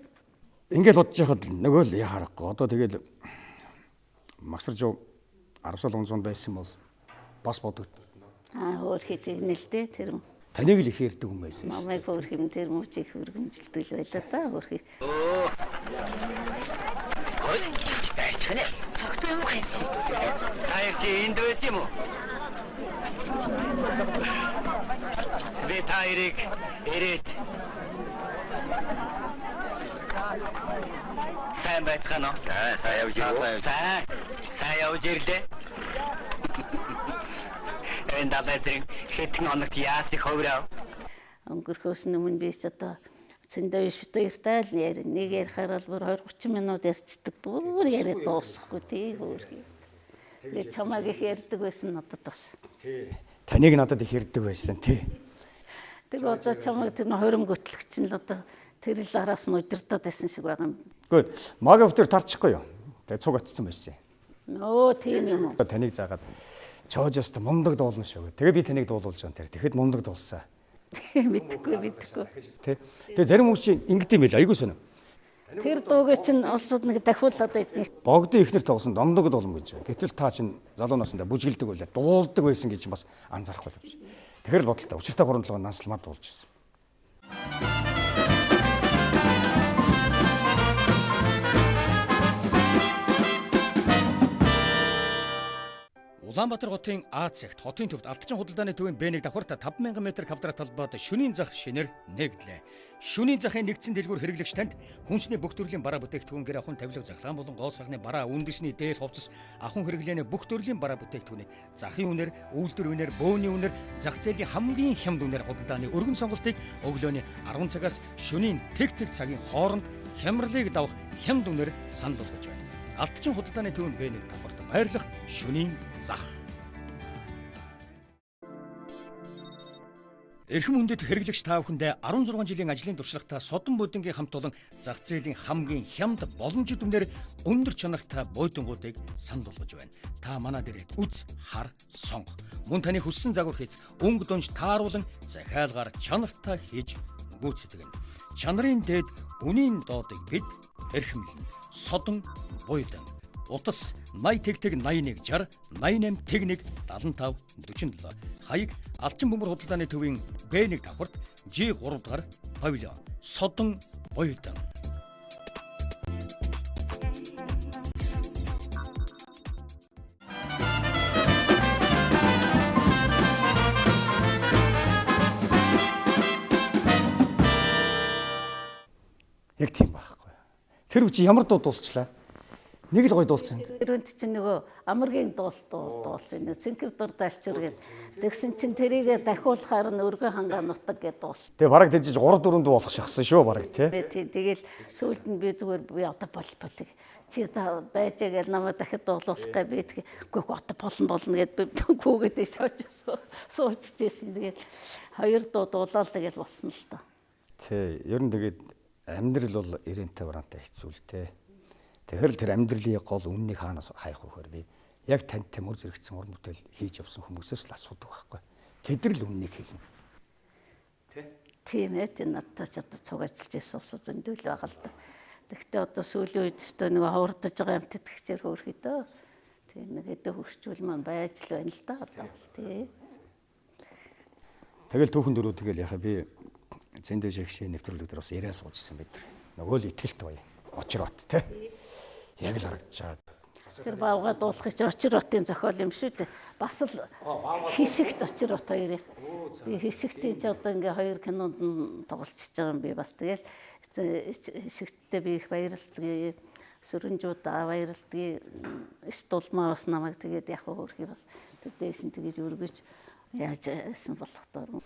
Ингээл бодож яхад нөгөө л яхаарахгүй. Одоо тэгэл Магсаржуу Арвсал унзуунд байсан бол бас бодогд. Аа хөөрхий тэгнэ л дээ тэр. Таныг л их ярьдаг хүн байсан. Намайг хөөрхий юм тэр мөч их өргөмжилдэг байлаа та хөөрхий. Ой дайрч гэнэ. Тогтоо юу хийсэн? Та хоёр чи энд байсан юм уу? Би та хоёрыг ирээд сайн байцгаана уу? Сайн, сайн явж ирв. Сайн. Сайн явж ирлээ. Энэ далай зэрэг хэдхэн хоногт яас их ховроо. Өнгөрөхөөс өмнө би ч одоо зөндөө биш бит хоёртай л ярь. Нэг ярихаар л бүр 20 30 минут ярьцдаг. Бүр яриад дуусахгүй тий хөөрхий. Тэгээд чамайг их ярьдаг байсан надад бас. Тий. Таныг надад их ярьдаг байсан тий. Тэгээ одоо чамайг тэр хорим хөтлөгч нь л одоо тэр л араас нь удирдаад байсан шиг байгаа юм. Үгүй мага өвтөр тарчихгүй юу? Тэгээ цуг очсон байсан. Нөө тийм юм уу? Одоо таныг заагаад чоож яста мундаг дуулна шүү. Тэгээ би таныг дуулуулж байгаа тэр. Тэгэхэд мундаг дуулсан. Мэдхгүй мэдхгүй. Тэ. Тэгээ зарим хүмүүс чинь ингэдэм байл айгуу сонь. Тэр дууг чинь улсууд нэг дахиулаад байдیں۔ Богдын ихнэр тоглосон домдог дулам гэж. Гэтэл та чинь залуу насндаа бүжгэлдэг байлаа, дуулдаг байсан гэж бас анзаарахгүй л байна. Тэгэхээр л бодолтой. Учиртай 3-7 насалмаад дуулж ирсэн. Улаанбаатар хотын А цагт хотын төвд Алтчин худалдааны төвийн Б1 давхарт 5000 м квадрат талбайд шөнийн зах шинээр нээгдлээ. Шөнийн захын нэгдсэн дэлгүүр хэрэглэгч танд хүнсний бүх төрлийн бараа бүтээгдэхүүнгээр ахуйн тавилга захлаан болон гоо сахны бараа үндэсний дээл хувцас ахуйн хэрэглээний бүх төрлийн бараа бүтээгдэхүүнийг захын үнээр, үйлдвэр үнээр, бөөний үнээр, зах зээлийн хамгийн хямд үнээр худалдааны өргөн сонголтыг өглөөний 10 цагаас шөнийн тэг тэг цагийн хооронд хямралыг давах хямд үнээр санал болгож байна. Алтчин худалдааны төвийн Б1 давхарт байрлах шөнийн зах. Эрхэм хүндэт хэрэглэгч та бүхэндээ 16 жилийн ажлын туршлагатай Содон Будингийн хамт олон зах зээлийн хамгийн хямд боломжит үнээр өндөр чанартай буйдангуудыг санал болгож байна. Та манай дээрээ үз, хар, сонго. Мөн таны хүссэн загвар хийц, өнгө дунж тааруулан захиалгаар чанартай хийж гүйцэтгэнэ. Чанарын дээд, үнийн доодыг бид эрхэмлэнэ. Содон Буйдан. Утас 80 тэг тэг 81 60 88 тэг 1 75 47. Хаяг Алчин бөмбөр худалдааны төвийн Б1 давхарт G3 дугаар павильон. Содон Буйдан. Яг тийм байхгүй. Тэр үчи ямар дуу дуулчлаа? Нэг л гоё дуулсан. Тэрүүнд чинь нөгөө амаргийн дуулсан. Цэнхэр дур дальчур гэд. Тэгсэн чинь тэрийгэ дахиулахаар нь өргөн хангаа нутаг гэд дуулсан. Тэгээ бараг тэгжиж 3 4 дуу болох шахсан шүү бараг тий. Тийм тэгэл сүүлд нь би зүгээр би одоо бол болыг чи за байж гээл намайг дахиад дуулуулах гэ би тэггүй одоо болно болно гэд би гүүгээд сууж суучжсэн. Тэгэл хоёр дуу дуулаад тэгэл болсон л доо. Тий, ер нь тэгээд амьдрал бол 90-тэй варантай хэцүү л тий. Тэгэхээр л тэр амьдралын гол үннийг хаанаас хайх вэ гэхээр би яг танд тэмөр зэрэгцэн уран бүтээл хийж явсан хүмүүсээс л асуудаг байхгүй. Тэд нар л үннийг хэлнэ. Тэ? Тийм ээ, тийм надтай ч одоо цуг ажиллаж байсан ус зөндөл байгаа л да. Тэгвэл одоо сүүлийн үед өстөө нөгөө ховордож байгаа амьтад тэгчээр хөөрхөдөө. Тийм нэг хэдэ хөрчүүл маань байж л байна л да одоо. Тий. Тэгэл түүхэн дөрөв тэгэл яхаа би зэндэ шигшээ нэвтрүүлэг дээр бас яриа сууж исэн бид нар. Нөгөө л итгэлт бай. Очрот тий. Яг л харагдчихад. Тэр баавга дуулахыг чи Очир хотын зохиол юм шүү дээ. Бас л хишигт Очир хот хоёрыг. Би хишигтийн чи одоо ингээ хоёр кинонд нь тоглолцож байгаа юм би бас тэгэл хишигттэй би их баярлалдаг. Сүрэнжуудаа баярлалдаг. Эс дулмаа бас намайг тэгээд яг хөөрхий бас тэр дээш нь тэгэж өргөж яаж яасан болох доо.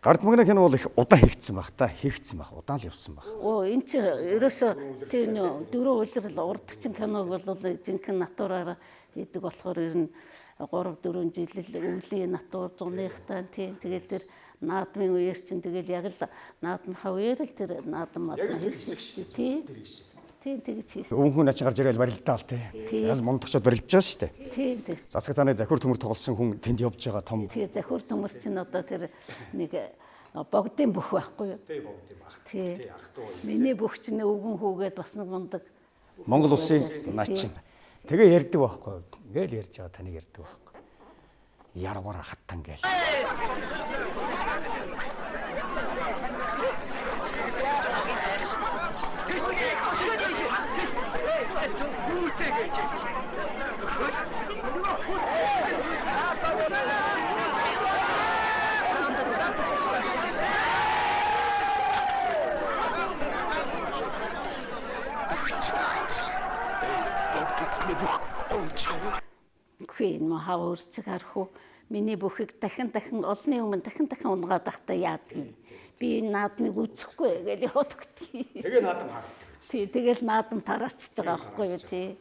Гард магна кино бол их удаан хийгдсэн баг та, хийгдсэн баг, удаан л явсан баг. Оо энэ чи ерөөсөө тийм нөө дөрөв улирал урд чин киног бол жинхэнэ натураараа хийдэг болохоор ер нь 3 4 жил л өвлийн натур зуныхтай тийм тэгэл тэр наадмын үеэр чин тэгэл яг л наадмынхаа үеэр л тэр наадам мадам хийсэн шүү дээ тийм. Тийм тэгж хийсэн. Өвөн хүн ачи гарч ирээл барилдаал тий. Яг мундагчод барилж байгаа шүү дээ. Тийм тэгсэн. Засаг цааны захир төмөр тоглосон хүн тэнд явж байгаа том. Тий захир төмөр чинь одоо тэр нэг богдын бүх байхгүй юу? Тий богдын бах. Тий ах дүү. Миний бүх чинь өвгөн хүүгээд бас нэг мундаг. Монгол улсын начин. Тэгээ ярьдаг байхгүй юу? Ингээл ярьж байгаа таныг ярьдаг байхгүй. Ярвар хаттан гээл. Үгүй энэ хав өрцөг харах уу? Миний бүхийг дахин дахин олонний өмнө дахин дахин унгаад байхдаа яадгийг. Би энэ наадмыг үзэхгүй гэж яваад өгдөг. Тэгээ наадам харагддаг. Тий, тэгэл наадам тараачж байгаа байхгүй юу тий.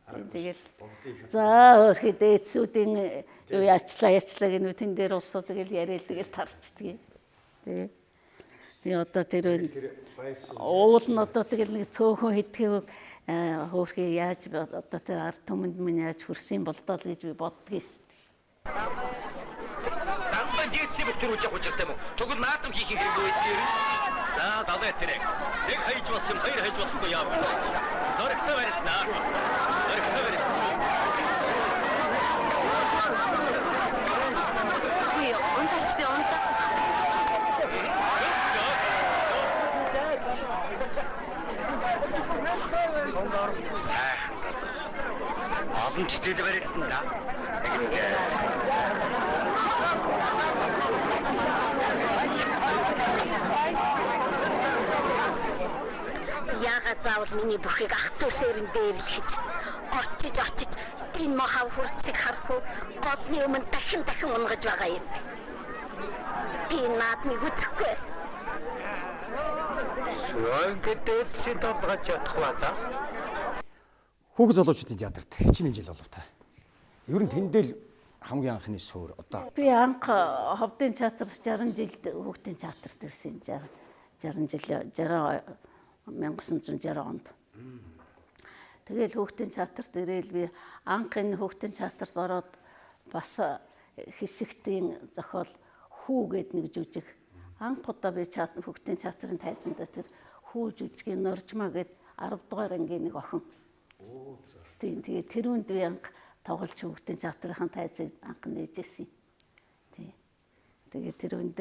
Тэгэл за өөрхий дээдсүүдийн юу яачлаа яачлаа гэнэ тэн дээр улсуу тэгэл яриад тэгэл тарчдаг. Тий. Тэгээ одоо тэр уул нь одоо тэгэл нэг цөөхөн хэдхийг хөөрхий яаж одоо тэр ард түмэнд минь яаж хүрсэн болдоо л гэж би боддгийг шүү дээ. Наадам дээдсийн бэлтгэр үжих учиртай юм уу? Тэгвэл наадам хийх хэрэггүй байсан юм. За далай тэрэг. Нэг хайж болсон, хоёр хайж болсонгүй яав. Зоригтой барилнаа. Зоригтой барилнаа. Үгүй унташтай унтаа. Сайхан залуу. Олон читэл барилна да. Яагаад заавал миний бүхийг ах дүүсээр нь дээрлэхэж очиж очиж энэ мохав хүрцэг харахгүй голны өмнө дахин дахин унгаж байгаа юм. Би наадмыг үдэхгүй. Ингээд толгой чадах ба та. Хүүхэд залуучуудын театрт хичнээн жил болов та. Ер нь тэндэл хамгийн анхны суурь одоо би анх ховдын театр 60 жилд хүүхдийн театрт ирсэн 60 жил 60 1960 онд. Тэгэл хүүхдийн театрт ирээл би анх энэ хүүхдийн театрт ороод бас хишигтийн зохиол хүү гээд нэг жүжиг анх удаа би театр хүүхдийн театрын тайзандаа тэр хүү жүжигийн Норжмаа гээд 10 дугаар ангийн нэг охин. Тийм тэгээ тэрүүнд би анх тоглож хүүхдийн театрын тайзыг анх нээжсэн. Тийм. Тэгээ тэрүүнд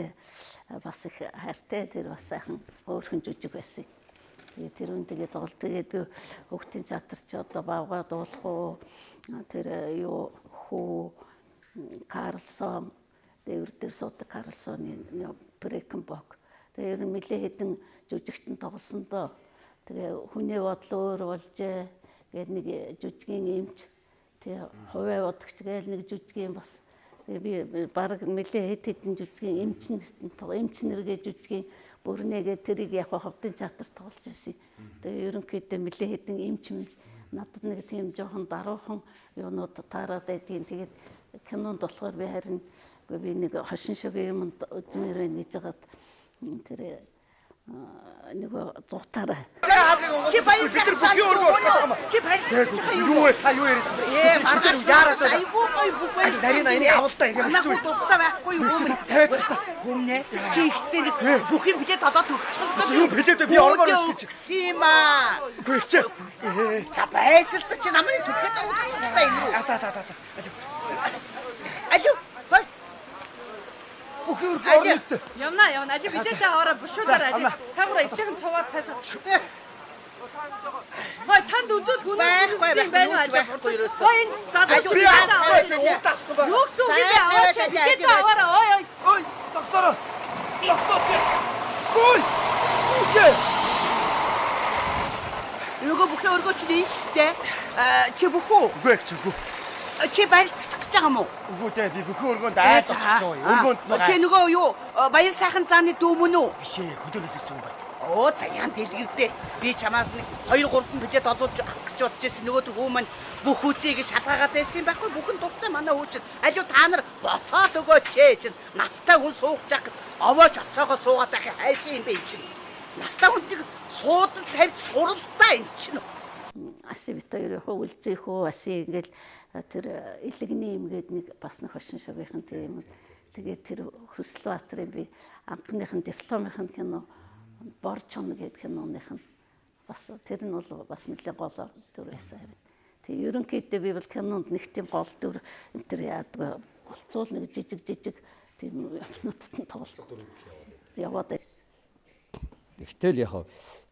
бас их хайртай тэр бас сайхан өөрхөн жүжиг байсан. Тэгээ тэрүүн тэгээ тоглол тэгээд би хүүхдийн театр чи одоо бавгаа дуулах уу тэр юу хүү Карлсон дээвэр дээр суудаг Карлсоны Брекенбок. Тэгээ ер нь нэлээ хэдэн жүжигчтэн тоглосон доо. Тэгээ хүний бодол өөр болжээ гээд нэг жүжигийн эмч тэгээ хувиа бодогч гээл нэг жүжигийн бас тэгээ би баг нэлээ хэд хэдэн жүжигийн эмч нэргээ жүжигийн бүрнээгээ тэрийг яг ховдын театр тоглож байсан. Тэгээ ерөнхийдөө нэлээ хэдэн эмч надад нэг тийм жоохон даруухан юунууд таарад байдгийн. Тэгээд кинонд болохоор би харин үгүй би нэг хошин шогийн юмд үзмээр байна гэж хагаад тэр нөгөө зугатаараа. Чи баяр сайхан чи барилдаж байгаа юу? Юу вэ? Та юу яриад байгаа? Маргааш яарасаа айгүй гоё бүх байх. Нарийн энийг авалтаа ингэ Манай хүн дуртай байхгүй юу? 50 та. Хүмнэ. Чи ихтэй нэг бүх юм билет одоо төгсөх юм. Юу билет вэ? Би ормоор өсгөж. Өгсөн юм аа. Үгүй ихчээ. За байцалта чи намайг түлхэд оруулах хэрэгтэй юм уу? За за за за. Алю. Хой. Бүхий өргөө орно өстэй. Явна явна. Ажи билетээ аваараа бушуулаарай. Ажи цаагаараа эвтэйхэн цуваад цаашаа. Хой танд үзүүл хүн Байхгүй, юм байна уу байхгүй, ажи? байхгүй ерөөсөө. Хой энэ залуу Ажи, билетээ аваач. Авсан ба. Юу гэсэн үг юм бэ? Аваач. За, Билетээ аваараа. Ой ой. Ой, зогсоорой. Зогсооч. Ой. Үгүй. Нөгөө бүхий өргөө чи энэ штэ. Чи бүх үү? Үгүй ихч үгүй. Чи барилцчих гэж байгаа юм уу? Үгүй дээ би бүхий өргөөнд айд очих юм. Өргөөнд Чи нөгөө юу баяр сайхан зааны дүү мөн үү? биш ээ хөдөөнөөс ирсэн юм байна. Оо заяан дэлгэрдээ. Би чамаас нэг 2 3 билет олуулж авах гэж бодож ирсэн. Нөгөө хүү маань бүх үзийг шалгаагаад байсан юм байхгүй. Бүхэн дуртай манай хүү чинь. Алю та нар босоод өгөөч ээ чинь. Настай хүн суух жах овооч оцоогоо суугаад байх хайшин юм бэ чинь. Настай хүнийг суудал тавьж суралдаа эн чинь. Аси бит хоёр яг үлзэх үү аси ингээл тэр илэгний юм гээд нэг бас нэг хошин шогийнхан тийм. Тэгээд тэр Хүсэл Баатрын би анхныхын дипломынхын кино Борчон гээд киноных нь бас тэр нь бол бас нэлээд гол дүр байсан харин. Тэг ерөнхийдөө би бол кинонд нэг тийм гол дүр энэ төр яадаг голцуул нэг жижиг жижиг тийм юмнуудад нь тоглолт яваад байсан. Тэгтэл яг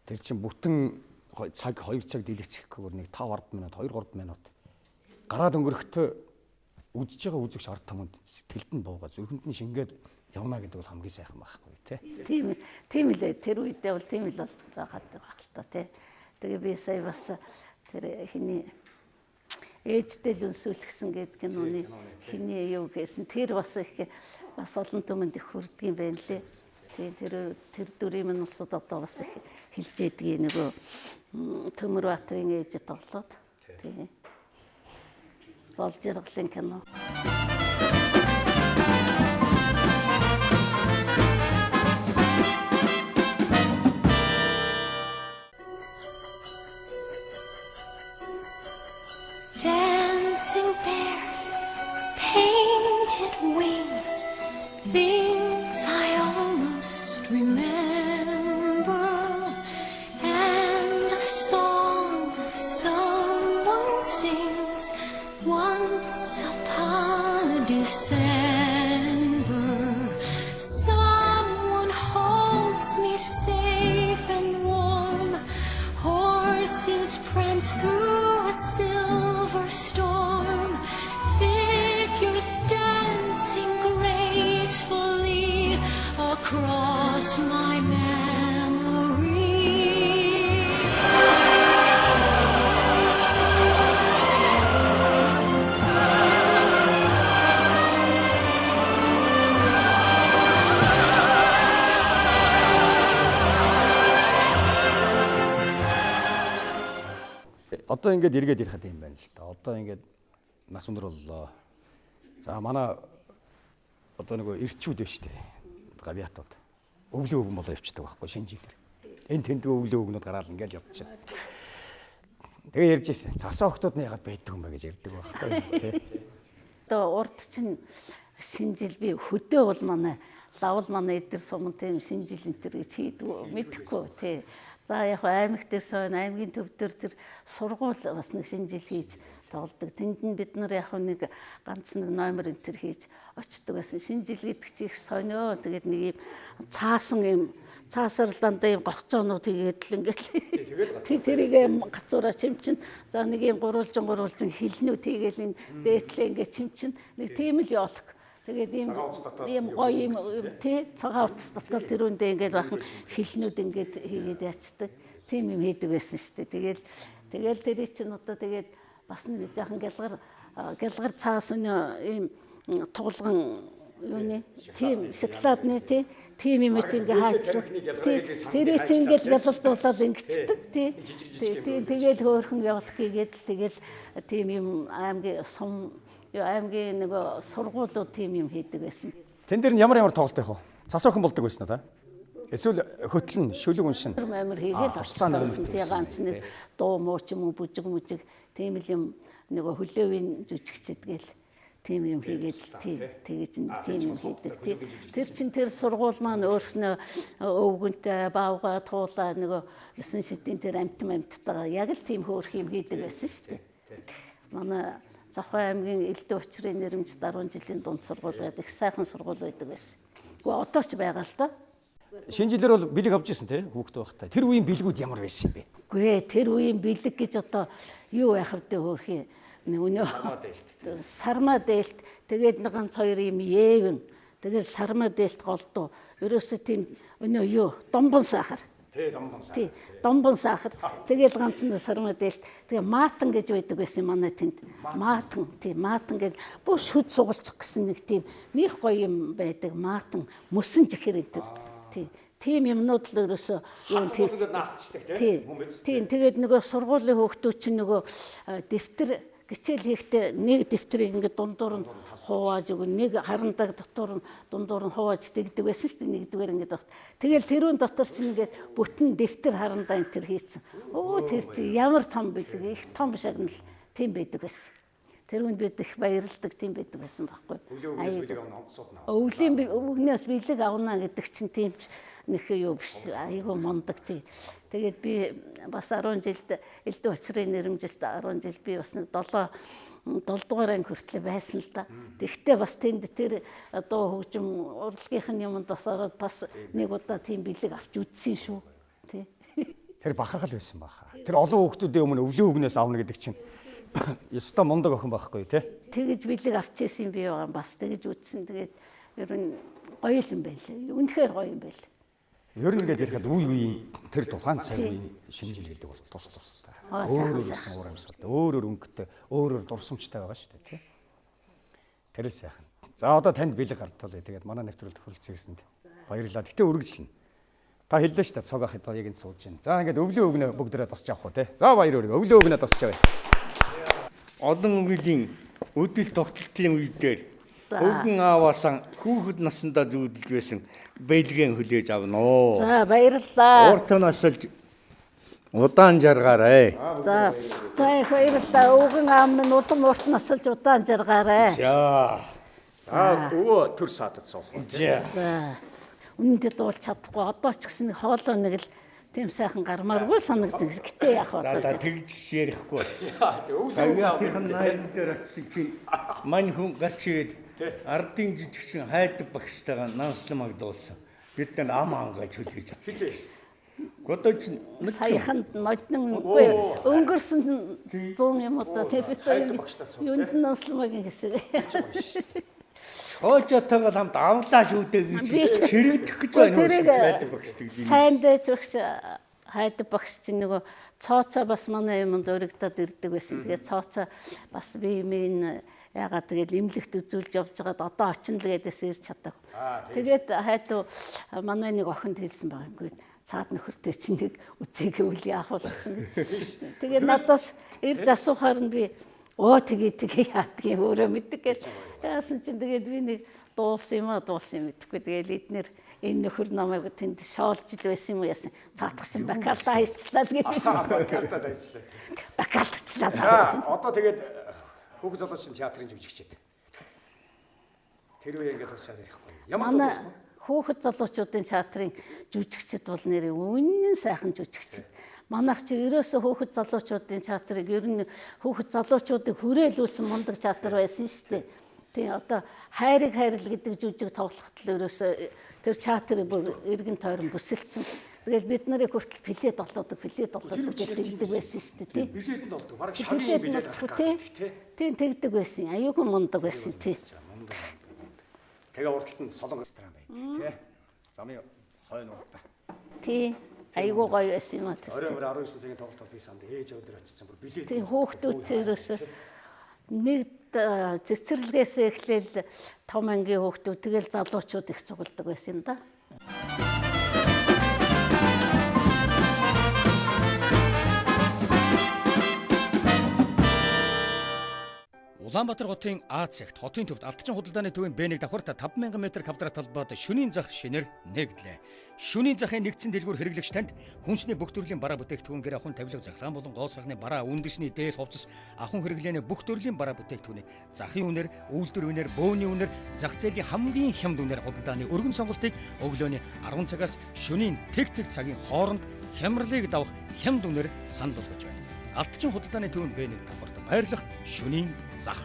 тэр чинь бүтэн цаг 2 цаг дэлгэцэхгүйгээр нэг 5 10 минут 2 3 минут гараад өнгөрөхдөө үзэж байгаа үзэгч ард түмэнд сэтгэлд нь буугаа зүрхэнд нь шингээд явна гэдэг бол хамгийн сайхан байхгүй тий. Тийм тийм лээ. Тэр үедээ бол тийм л бол байгаад байгаа л та тий. Тэгээ би сая бас тэр хиний ээжтэй л өнсүүлгсэн гэдэг киноны хиний юу гэсэн тэр бас их бас олон түмэнд их хүрдэг юм байна лээ. Тэгээ тэр тэр дүрийн минь улсууд одоо бас их хэлж ядгийн нөгөө Төмөр Баатрын ээжэд тоглоод тий. Зол жаргалын кино. Dancing bears, painted wings, Things I almost remember, and a song someone sings once upon a December. Someone holds me safe and warm, horses prance through a silver storm, figures dancing gracefully across my memory. Одоо ингээд эргээд ирэхэд юм байна л да. Одоо ингээд нас өндөр боллоо. За манай одоо нөгөө эрчүүд байна шүү дээ. Гавьяатууд. Өвлөө өвгөн болоо явчихдаг байхгүй шинэ жилээр. Энэ тэндгөө өвлөө өвгнүүд гараал ингээд явчихна. Тэгээ ярьж ирсэн. Цасаа охтууд нь яагаад байдаг юм бэ гэж ярьдаг байхгүй тий. Одоо урд чинь шинэ жил би хөдөө бол манай лавл манай эдэр сум тийм шинэ жил энэ төр гэж хийдгүү мэдэхгүй тий. За яг аймаг дээр сойн аймгийн төв дээр тэр сургууль бас нэг шинэ жил хийж тоглодог. Тэнд нь бид нар яг нэг ганц нэг номер энэ төр хийж очдөг байсан. Шинэ жил гэдэг чи их сонио. Тэгээд нэг юм цаасан юм цаасаар дандаа юм гогцоонууд хийгээд л ингээл. Тэрийг гацуураа чимчин. За нэг юм гурвалжин хилнүүд хийгээл энэ дээдлээ ингээ чимчин. Нэг тийм л ёлок. Тэгээд ийм гоё юм тий цагаан утас дотор тэрүүндээ ингээд бахан хилнүүд ингээд хийгээд ячдаг. Тийм юм хийдэг байсан шүү дээ. Тэгэл тэр чинь одоо тэгээд бас нэг жаахан гялгар цаас ийм тулган юуны тийм шоколадны тий тийм юм чи ингээ хаачлаа. Тэр чи ингээд ялалзуулаад ингэчдэг тий. Тийм тэгэл хөөрхөн явуулах хийгээд л тэгэл тийм юм аймгийн сум аймгийн нөгөө сургуулиуд тийм юм хийдэг байсан. Тэн дээр нь ямар тоглолт байх вэ? Цас охин болдог байсан уу та? Эсвэл хөтлөн, шүлэг уншин. Амар хийгээл очлоо. Тий ганц нэг дуу муу ч юм уу бүжиг мүжиг тийм л юм нөгөө хөлөөвийн жүжигчд гээл тийм юм хийгээл тий тэгэж тийм юм хийдэг тий. Тэр чин тэр сургууль маань өөрснөө өвгөнтэй баавга туулаа нөгөө 9 шидийн тэр амтан амттайгаа яг л тийм хөөрх юм хийдэг байсан шүү дээ. Манай Завхай аймгийн Элдв учрын нэрмж 10 жилийн дунд сургууль гэдэг их сайхан сургууль байдаг байсан. Гэхдээ одоо ч байгаа л да. Шинэ жилээр бол бэлэг авч ирсэн тий хүүхэд байхдаа. Тэр үеийн бэлгүүд ямар байсан юм бэ? Үгүй ээ, тэр үеийн бэлэг гэж одоо юу байх вэ хөөрхий өнөө сармаа дээлт тэгээд нэг ганц хоёр юм ээвэн тэгээд сармаа дээлт голдуу ерөөсөө тийм өнөө юу домбон сахар. Тий домбон сахар. Тий домбон сахар. Тэгэл ганцхан сармаа дээлт. Тэгээ маатан гэж байдаг байсан манай тэнд. Маатан тий маатан гэж бүх шүд сугалцах гэсэн нэг тийм них гоё юм байдаг. Маатан мөсөн чихэр энэ төр. Тий тийм юмнууд л ерөөсөө юу тийч. Тий. Тийм тэгээд нөгөө сургуулийн хүүхдүүд чинь нөгөө дэвтэр хичээл хийхдээ нэг дэвтрийг ингээд дундуур нь хувааж өгнө, нэг харандаг дотор нь дундуур нь хувааж тэгдэг байсан шүү дээ. Нэгдүгээр ингээд багт. Тэгэл тэрүүн дотор чинь ингээд бүтэн дэвтэр харандаа энэ төр хийцэн. Өө тэр чи ямар том бэлэг, их том шагнал тийм байдаг байсан. Тэрүүнд бид их баярлдаг тийм байдаг байсан байхгүй. Өвлийн өвгнөөс бэлэг авна гэдэг чинь тийм ч нэг юу биш. Айгүй мундаг тий. Тэгээд би бас 10 жилд Элдв учрын нэрмжилт 10 жил би бас нэг 7 дугаар анги хүртлээ байсан л да. Тэгтээ бас тэнд тэр дуу хөгжим урлагийнх нь юмд бас ороод бас нэг удаа тийм бэлэг авч үзсэн шүү. Тий. Тэр бахархал байсан баха. Тэр олон хүүхдүүдийн өмнө өвлийн өвгнөөс авна гэдэг чинь ёстой мундаг охин байхгүй тий. Тэгэж бэлэг авч ирсэн би байгаа бас тэгэж үзсэн. Тэгээд ер нь гоё юм байлээ. Үнэхээр гоё юм байлээ. Ер нь ингээд ярихэд үе үеийн тэр тухайн цаг үеийн шинэ жил гэдэг бол тус тустай. Өөр өөрсөн уур амьсгалтай, өөр өөр өнгөтэй, өөр өөр дурсамжтай байгаа шүү дээ тий. Тэр л сайхан. За одоо танд бэлэг гарталаа. Тэгээд манай нэвтрүүлэлт хүрэлцэн ирсэнд баярлалаа. Гэтэ үргэлжлэнэ. Та хэллээ шүү дээ цог ах одоо яг энэ сууж байна. За ингээд өвлөө өгнө бүгдээрээ тусч авах уу тий. За баяр хүргэе. Өвлөө өгнө тусч авъя. Олон үеийн өдөл тогтолтын үе дээр өвгөн ааваасаа хүүхэд насндаа зүүдэлж байсан бэлгэн хүлээж авна уу. За баярлалаа. Урт насалж удаан жаргаарай. За за их баярлалаа. Өвгөн аав минь улам урт насалж удаан жаргаарай. За. За өвөө төр саатад суух. За. Үнэндээ дуулж чадахгүй. Одоо ч гэсэн хоолой нэг л тийм сайхан гармааргүй санагдаг. Гэтэ яах вэ? За тэгж ярихгүй. Гавьяатынх нь найран дээр очисон чинь мань хүн гарч ирээд ардын жижигчин хайдаг багштайгаа нанслмаг дуулсан. Бид нар ам ангаж хүлээж авсан. Хизээ. Одоо чинь саяхан ноднон үгүй өнгөрсөн 100 юм одоо тийм юунд нанслмагийн хэсэг. Хоожотойгоо хамт авлаа шүү дээ гэж ширээдэх гэж байна. Тэрийг сайн дэж багш хайдаг багш чинь нөгөө цооцоо бас манай юмд өргөдөд ирдэг байсан. Тэгээд цооцоо бас би минь ягаад тэгэл имлэгт үзүүлж явж байгаад одоо очино л гэдээс ирж чадаагүй. Тэгээд хайду манай нэг охинд хэлсэн байгаа юмгүй. Цаад нөхөртэй чинь нэг үзээгээвэл яах вэ гэсэн. Тэгээд надаас ирж асуухаар нь би оо тэгээ тэгээ яадгийг өөрөө мэддэг гэж яасан чинь тэгээд би нэг дуулсан юм аа дуулсан юм мэдэхгүй. Тэгээд эднэр энэ нөхөр намайг тэнд шоолж ил байсан юм уу яасан. Цаадах чинь бакалда хайчлаа л гэдэг. Бакалда хайчлаа. Бакалдачлаа цаадах чинь. Одоо тэгээд хүүхэд залуучдын театрын жүжигчид. Тэр үе ингээд тусаад ярихгүй. Ямар манай хүүхэд залуучуудын театрын жүжигчид бол нэрээ үнэн сайхан жүжигчид. Манайх чи ерөөсөө хүүхэд залуучуудын театрыг ер нь хүүхэд залуучуудыг хүрээлүүлсэн мундаг театр байсан шүү дээ. Тийм одоо хайрыг хайрл гэдэг жүжиг тоглоход л ерөөсөө тэр театрыг бүр эргэн тойрон бүсэлцэн. Тэгэл бид нарыг хүртэл плед олоодог, плед олоодог гэж тэгдэг байсан шүү дээ, тийм. Билет нь олдог. Бараг шагийн билет гарах гэдэг тий. Тийм тэгдэг байсан. Аюулгүй мундаг байсан тий. Тэгээ урдталт нь солонгос ресторан байдаг тий. Замын хойно урдаа. Тий. Айгуу гоё байсан юм а тэр чинь. Орой 19 цагийн тоглолтод би санд ээж өдөр очсон бүр билет. Тийм хүүхдүүд чинь ерөөсөө нэг цэцэрлэгээс эхлээл том ангийн хүүхдүүд тэгэл залуучууд их цугладаг байсан юм да. Улаанбаатар хотын А цагт хотын төвд Алтчин худалдааны төвийн Б1 давхарт 5000 м квадрат талбайд шөнийн зах шинээр нэгдлээ. Шөнийн захын нэгдсэн дэлгүүр хэрэглэгч танд хүнсний бүх төрлийн бараа бүтээгдэхүүнгээр ахуйн тавилга захлаан болон гоо сахны бараа, үндэсний дээл хувцас, ахуйн хэрэглээний бүх төрлийн бараа бүтээгдэхүүнийг захын үнээр, үйлдвэр үнээр, бөөний үнээр, зах зээлийн хамгийн хямд үнээр худалдааны өргөн сонголтыг өглөөний 10 цагаас шөнийн тэг тэг цагийн хооронд хямралыг давах хямд үнээр санал болгож байна. Алтчин худалдааны төвийн Б1 давхарт байрлах шөнийн зах.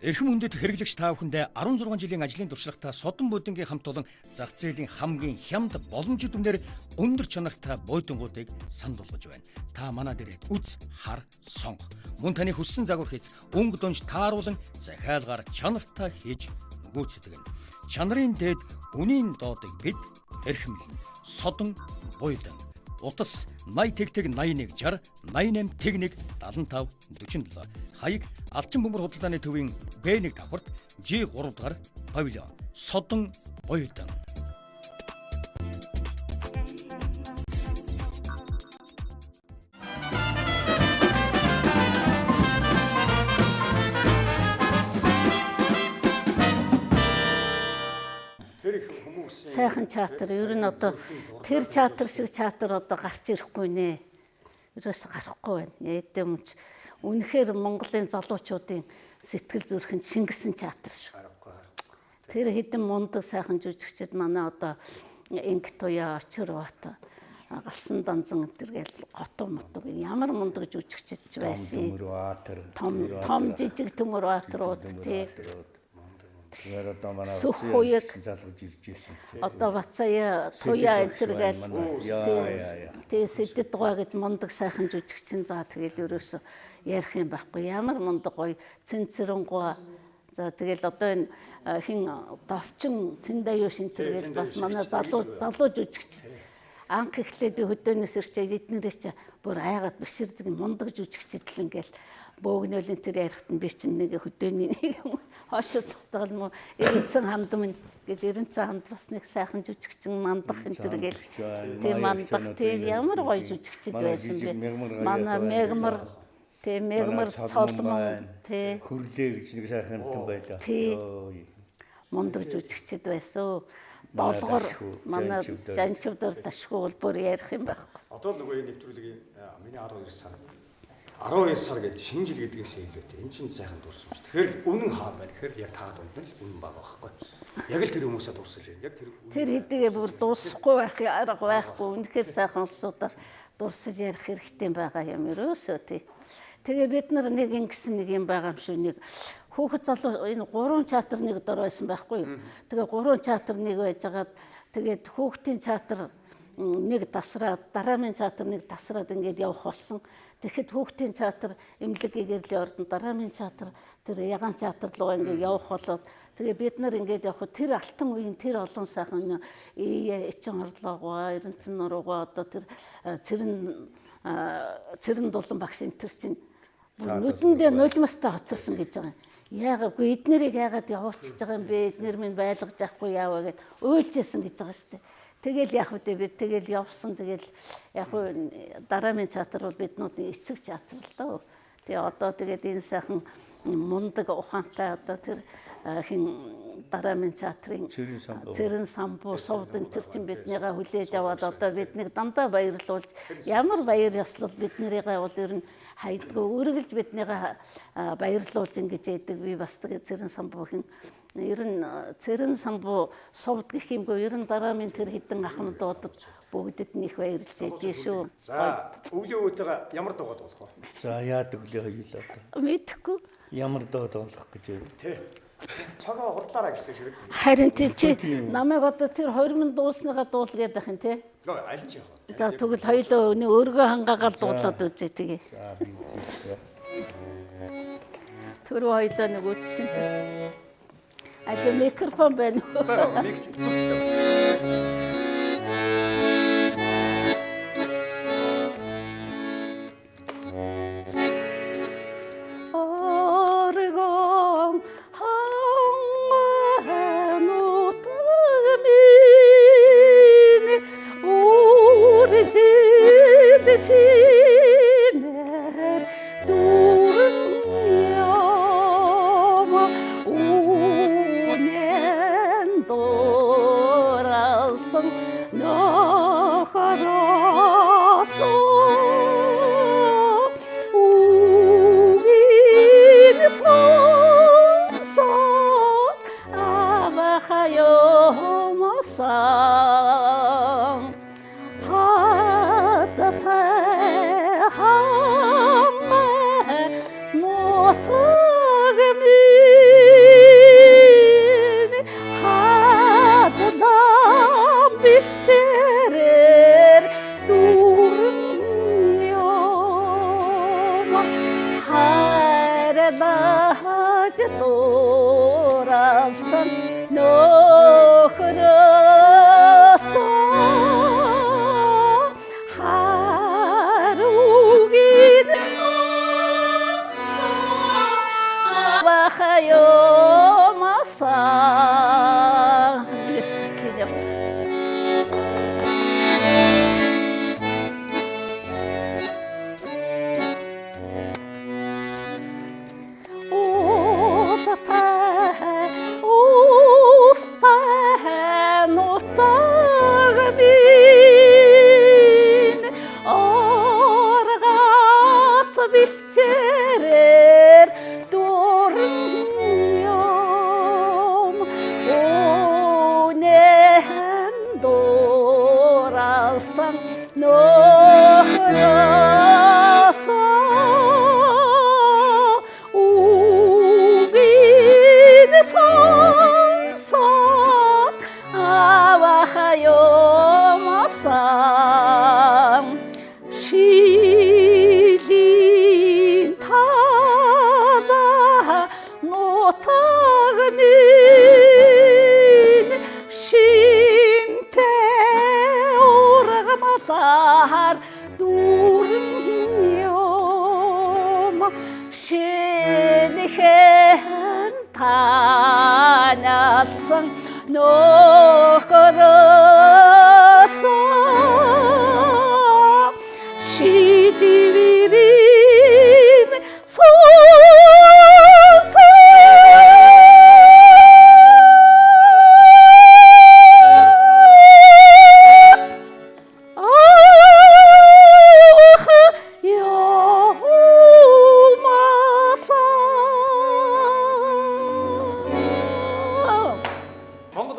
Эрхэм хүндэт хэрэглэгч та бүхэндээ 16 жилийн ажлын туршлагатай Содон Будингийн хамт олон зах зээлийн хамгийн хямд боломжит үнээр өндөр чанартай буйдангуудыг санал болгож байна. Та манай дээрээ үз, хар, сонго. Мөн таны хүссэн загвар хийц өнгө дунж тааруулан захиалгаар чанартай хийж гүйцэтгэнэ. Чанарын дээд үнийн доодыг бид эрхэмлэнэ. Содон Буйдан. Утас 80 тэг 81 60 88 тэг 1 75 47. Хаяг Алчин бөмбөр худалдааны төвийн Б1 давхарт G3 дугаар павильон. Содон Буйдан. Сайхан театр. Ер нь одоо тэр театр шиг театр одоо гарч ирэхгүй нэ. Ерөөсө гарахгүй байна. Яадаг юм ч үнэхээр Монголын залуучуудын сэтгэл зүрхэнд шингэсэн театр шүү. Тэр хэдэн мундаг сайхан жүжигчид манай одоо Инг Туяа, Очирбат, Галсан Данзан энэ төр гээл Готов мотог ямар мундаг жүжигчид ч байсан. Том том жижиг төмөр баатрууд тий. Тэгэхээр одоо манай залгаж ирж ирсэн. Одоо Бацая, Туяа энэ төр гээл тий сэдэд гой гэж мундаг сайхан жүжигчин за тэгэл ерөөсө ярих юм байхгүй. Ямар мундаг гоё цэнцэрэнгуй. За тэгэл одоо энэ хин Довчин Цэндаюу шинтэр гээл бас манай залуу жүжигч. Анх эхлээд би хөдөөнөөс ирчээд эднэрээ чи бүр айгаад биширдэг мундаг жүжигчид л ингээл бөөгнөл энэ төр ярихт нь би чинь нэг хөдөөний нэг юм хоошоо цухтаал мó эренцэн хамд минь гэж эренцэн хамд бас нэг сайхан жүжигчин мандах энэ төр гээл тийм мандах тийм ямар гоё жүжигчид байсан бэ. Манай мегмар тийм мегмар цолмон тий хөрлөө гэж нэг сайхан юмтан байлаа. Мундаг жүжигчид байсан. Долгор манай Жанчивдор Дашгүй бол бүр ярих юм байхгүй. Одоо л нөгөө нэвтрүүлгийн миний 12 сар 12 сар гэдэг шинэ жил гэдгээс илүүтэй энэ чинь сайхан дурсамж. Тэгэхээр үнэн хаа байна гэхээр яг та дунд нь л үнэн байгаа байхгүй. Яг л тэр хүмүүсээ дурсаж байна. Яг тэр тэр хэдийгээ бүр дуусахгүй байх арга байхгүй. Үнэхээр сайхан улсуудаар дурсаж ярих хэрэгтэй байгаа юм ерөөсөө тий. Тэгээ бид нар нэг ингэсэн нэг юм байгаа юм шүү. Нэг хүүхэд залуу энэ 3 чатар нэг дор байсан байхгүй юу. Тэгээ 3 чатар нэг байжгаад тэгээд хүүхдийн чатар нэг тасраад дараамын чатар нэг тасраад ингээд явах болсон. Тэгэхэд хүүхдийн чатар эмнэлэг гэгэрлийн ордон дараамын чатар тэр ягаан чатар руу ингээд явах болоод тэгээ бид нар ингээд явах тэр алтан үеийн тэр олон сайхан ие эчин хорлоогоо эренцэн нуруугаа одоо тэр цэрэн дулан багш энэ төр чинь нүдэндээ нулимастай хоцорсон гэж байгаа юм. Яагаад үгүй эднэрийг яагаад явуулчихж байгаа юм бэ? Эднэр минь байлгаж авахгүй яаваа гэд уйлжсэн гэж байгаа шүү дээ. Тэгэл яг үгүй бид тэгэл явсан. Тэгэл яг дараамын чатар бол биднүүдийн эцэг чатар л доо. Тэгээ одоо тэгээд энэ сайхан мундаг ухаантай одоо тэр хин дараамын чатрын цэрэн самбуу сувд энэ төр чинь биднийгээ хүлээж аваад одоо биднийг дандаа баярлуулж ямар баяр ёслол биднэрийгээ бол ер нь хайдгүй үргэлж биднийгээ баярлуулж ингэж яадаг. Би бас тэгээ цэрэн самбуу хин ер нь цэрэн самбуу сувд гэх юмгүй ер нь дараамын тэр хідэн ахмадуудад бүгдэд нь их баярлж ядгийн шүү. За өвлийн өөтэйгээ ямар дуугаад болох вэ? За яадаг лээ хоёулаа одоо. Мэдэхгүй. Ямар дуу болох гэж байна? Тэ. Цогоо хурдлаараа гэсэн шиг. Харин тий чи намайг одоо тэр 20 дуулсныгаа дуул гэдэг юм тий. Гөө аль ч яах вэ? За тэгвэл хоёулаа нэг өргөө хангаагаал дуулаад үзье тэгээ. За би үзье. Түрүү хоёулаа нэг үтсэн. Аль микрофон байна уу? Бага микс зүгтэй. Оргон ханутаг минь үржил шимээр дүүрэн юм үнэн дууралсан нохороос үгийн сонсоод авахаюумсан хататай хамаа нутаг минь хадлан бэлчээрээр дүүрэн юм хайрлаж дууралсан нөхрөөс харугийн авахаюумасан нэг сэтгэлийн явц. Ултай устай нутаг минь оргац бэлчээрээр дүүрэн юм үнэн дууралсан нөхрөөс үгийн сонсоод авахаюумсан шилийн тала нутаг минь шимтэй ургамлаар дүүрэн юм шинэхэн таниалсан нөхрөөс шидвэрийн сонсоод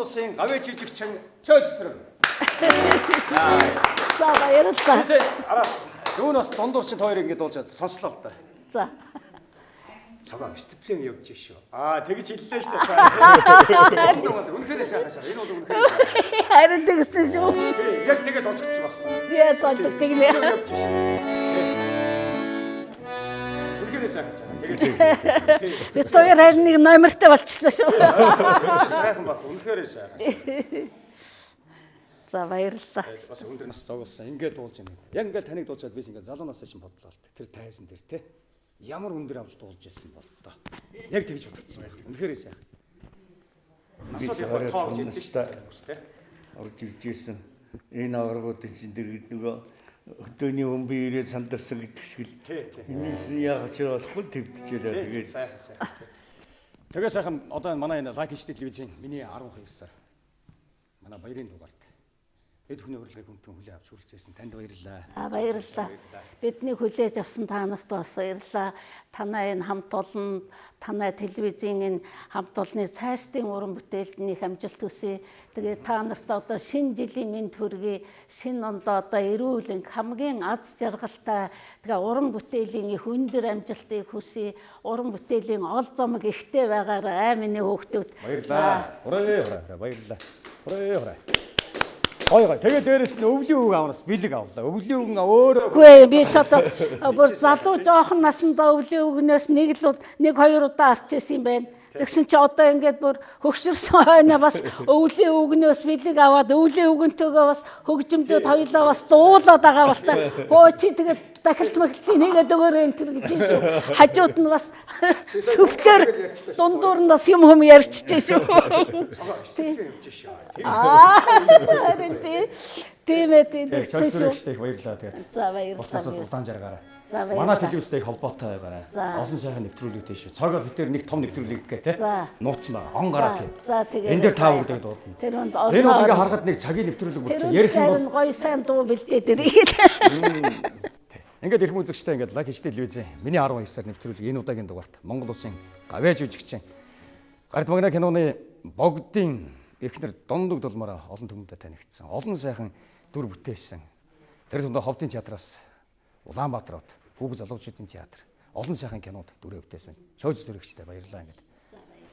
Улсын гавьяа жижигчин Чойжсрэг. За баярлалаа. Араа дүүн бас дундуур чинь хоёр ингэ дуулж сонслоо л да. За. Цагаан степлен явж шүү. Аа тэгж хэллээ шүү дээ. Үнэхээр сайхан сайхан. Энэ бол үнэхээр. Харин тэгсэн шүү. Яг тэгээс сонсогдсон баг. Тий золдог тэгнэ. Үнэхээр сайхан сайхан. Тэгээд бид хоёр харин нэг номертой болчихлоо шүү. Сайхан баг. Үнэхээр сайхан. За баярлалаа. Бас өндөр нас зогссон. Ингээд дуулж юм. Яг ингээд таныг дуулжаад би ингээд залуу насаа чинь бодлоо л. Тэр тайзан дээр те. Ямар өндөр авч дуулж ясан бол доо. Яг тэгж бодогдсон байх. Үнэхээр сайхан. Нас бол яг тоо гэж хэлдэг шүү дээ. Орж ирж исэн. Энэ аваргуудын чинь дэргэд нөгөө хөдөөний өмби ирээд сандарсан гэдэг шиг л. Энэс нь яг ч болохгүй твдчихлээ. Тэгээд сайхан сайхан. Тэгээ сайхан одоо манай энэ Like HD телевизийн миний 12 сар манай баярын дугаарт эд хүний урилгыг хүнтэн хүлээн авч хүрэлцээрсэн танд баярлалаа. За баярлалаа. Бидний хүлээж авсан та нарт бас баярлалаа. Танай энэ хамт олон, танай телевизийн энэ хамт олонны цаашдын уран бүтээлд нэг амжилт хүсье. Тэгээд та нарт одоо шинэ жилийн мэнд хүргэе. Шинэ онд одоо эрүүл хамгийн аз жаргалтай тэгээ уран бүтээлийн их өндөр амжилтыг хүсье. Уран бүтээлийн ол зомог ихтэй байгаарай миний хүүхдүүд. Баярлалаа. Хурээ хурээ баярлалаа. Хурээ хурээ. Гой гой. Тэгээ дээрэс нь өвлийн үг авнаас бэлэг авлаа. Өвлийн үг өөрөө. Үгүй би ч одоо бүр залуу жоохон насандаа өвлийн үгнээс нэг л нэг хоёр удаа авчихсан юм байна. Тэгсэн чи одоо ингээд бүр хөгшөрсөн хойно бас өвлийн үгнээс бэлэг аваад өвлийн үгэнтэйгээ бас хөгжмөдөд хоёлаа бас дуулаад байгаа бол та. Хөө чи тэгээд дахилт махилтыг нэгээд өгөөрэй энэ төр гэж шүү. Хажууд нь бас сүвлэр дундуур нь бас юм хүм ярьчихжээ шүү. Аа харин тийм ээ тийм тэгсэн шүү. Баярлалаа тэгээд. За баярлалаа. Улаан жаргаарай. За баярлалаа. Манай телевизтэй их холбоотой байгаарай. Олон сайхан нэвтрүүлгүүдтэй шүү. Цоогоор битэр нэг том нэвтрүүлэг гэх те. Нууцсан байгаа. Он гараа тийм. За тэгээ. Энэ дээр та бүгдийг дуудана. Тэр үнд энэ бол ингээ харахад нэг цагийн нэвтрүүлэг бүрт ярих юм бол гоё сайн дуу бэлдээд ирээ. Ингээд эрхэм үзэгчтэй ингээд Like HD телевизийн миний 12 сар нэвтрүүлэг энэ удаагийн дугаарт Монгол улсын гавьяа жүжигчин Гарт магна киноны богдын эхнэр Дондог дулмаараа олон түмэндээ танигдсан. Олон сайхан дүр бүтээсэн. Тэр тундаа Ховдын театраас Улаанбаатар хот хүүг залуучуудын театр олон сайхан кинод дүрээ бүтээсэн. Шоуж зүрхчтэй баярлалаа ингээд.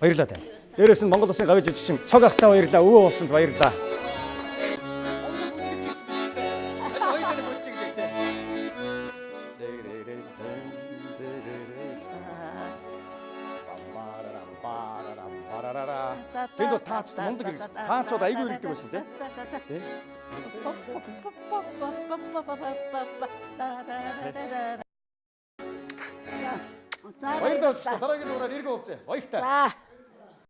Баярлалаа танд. Дээрээс нь Монгол улсын гавьяа жүжигчин Цог ахтай баярлалаа. Өвөө улсанд баярлалаа. Тэнд бол таац мундаг хэрэгсэн. Таац бол айгүй хэрэгдэг байсан тий. Тий. За баярлалаа. Дараагийн дугаараар эргэн уулзъя. Баяртай. За.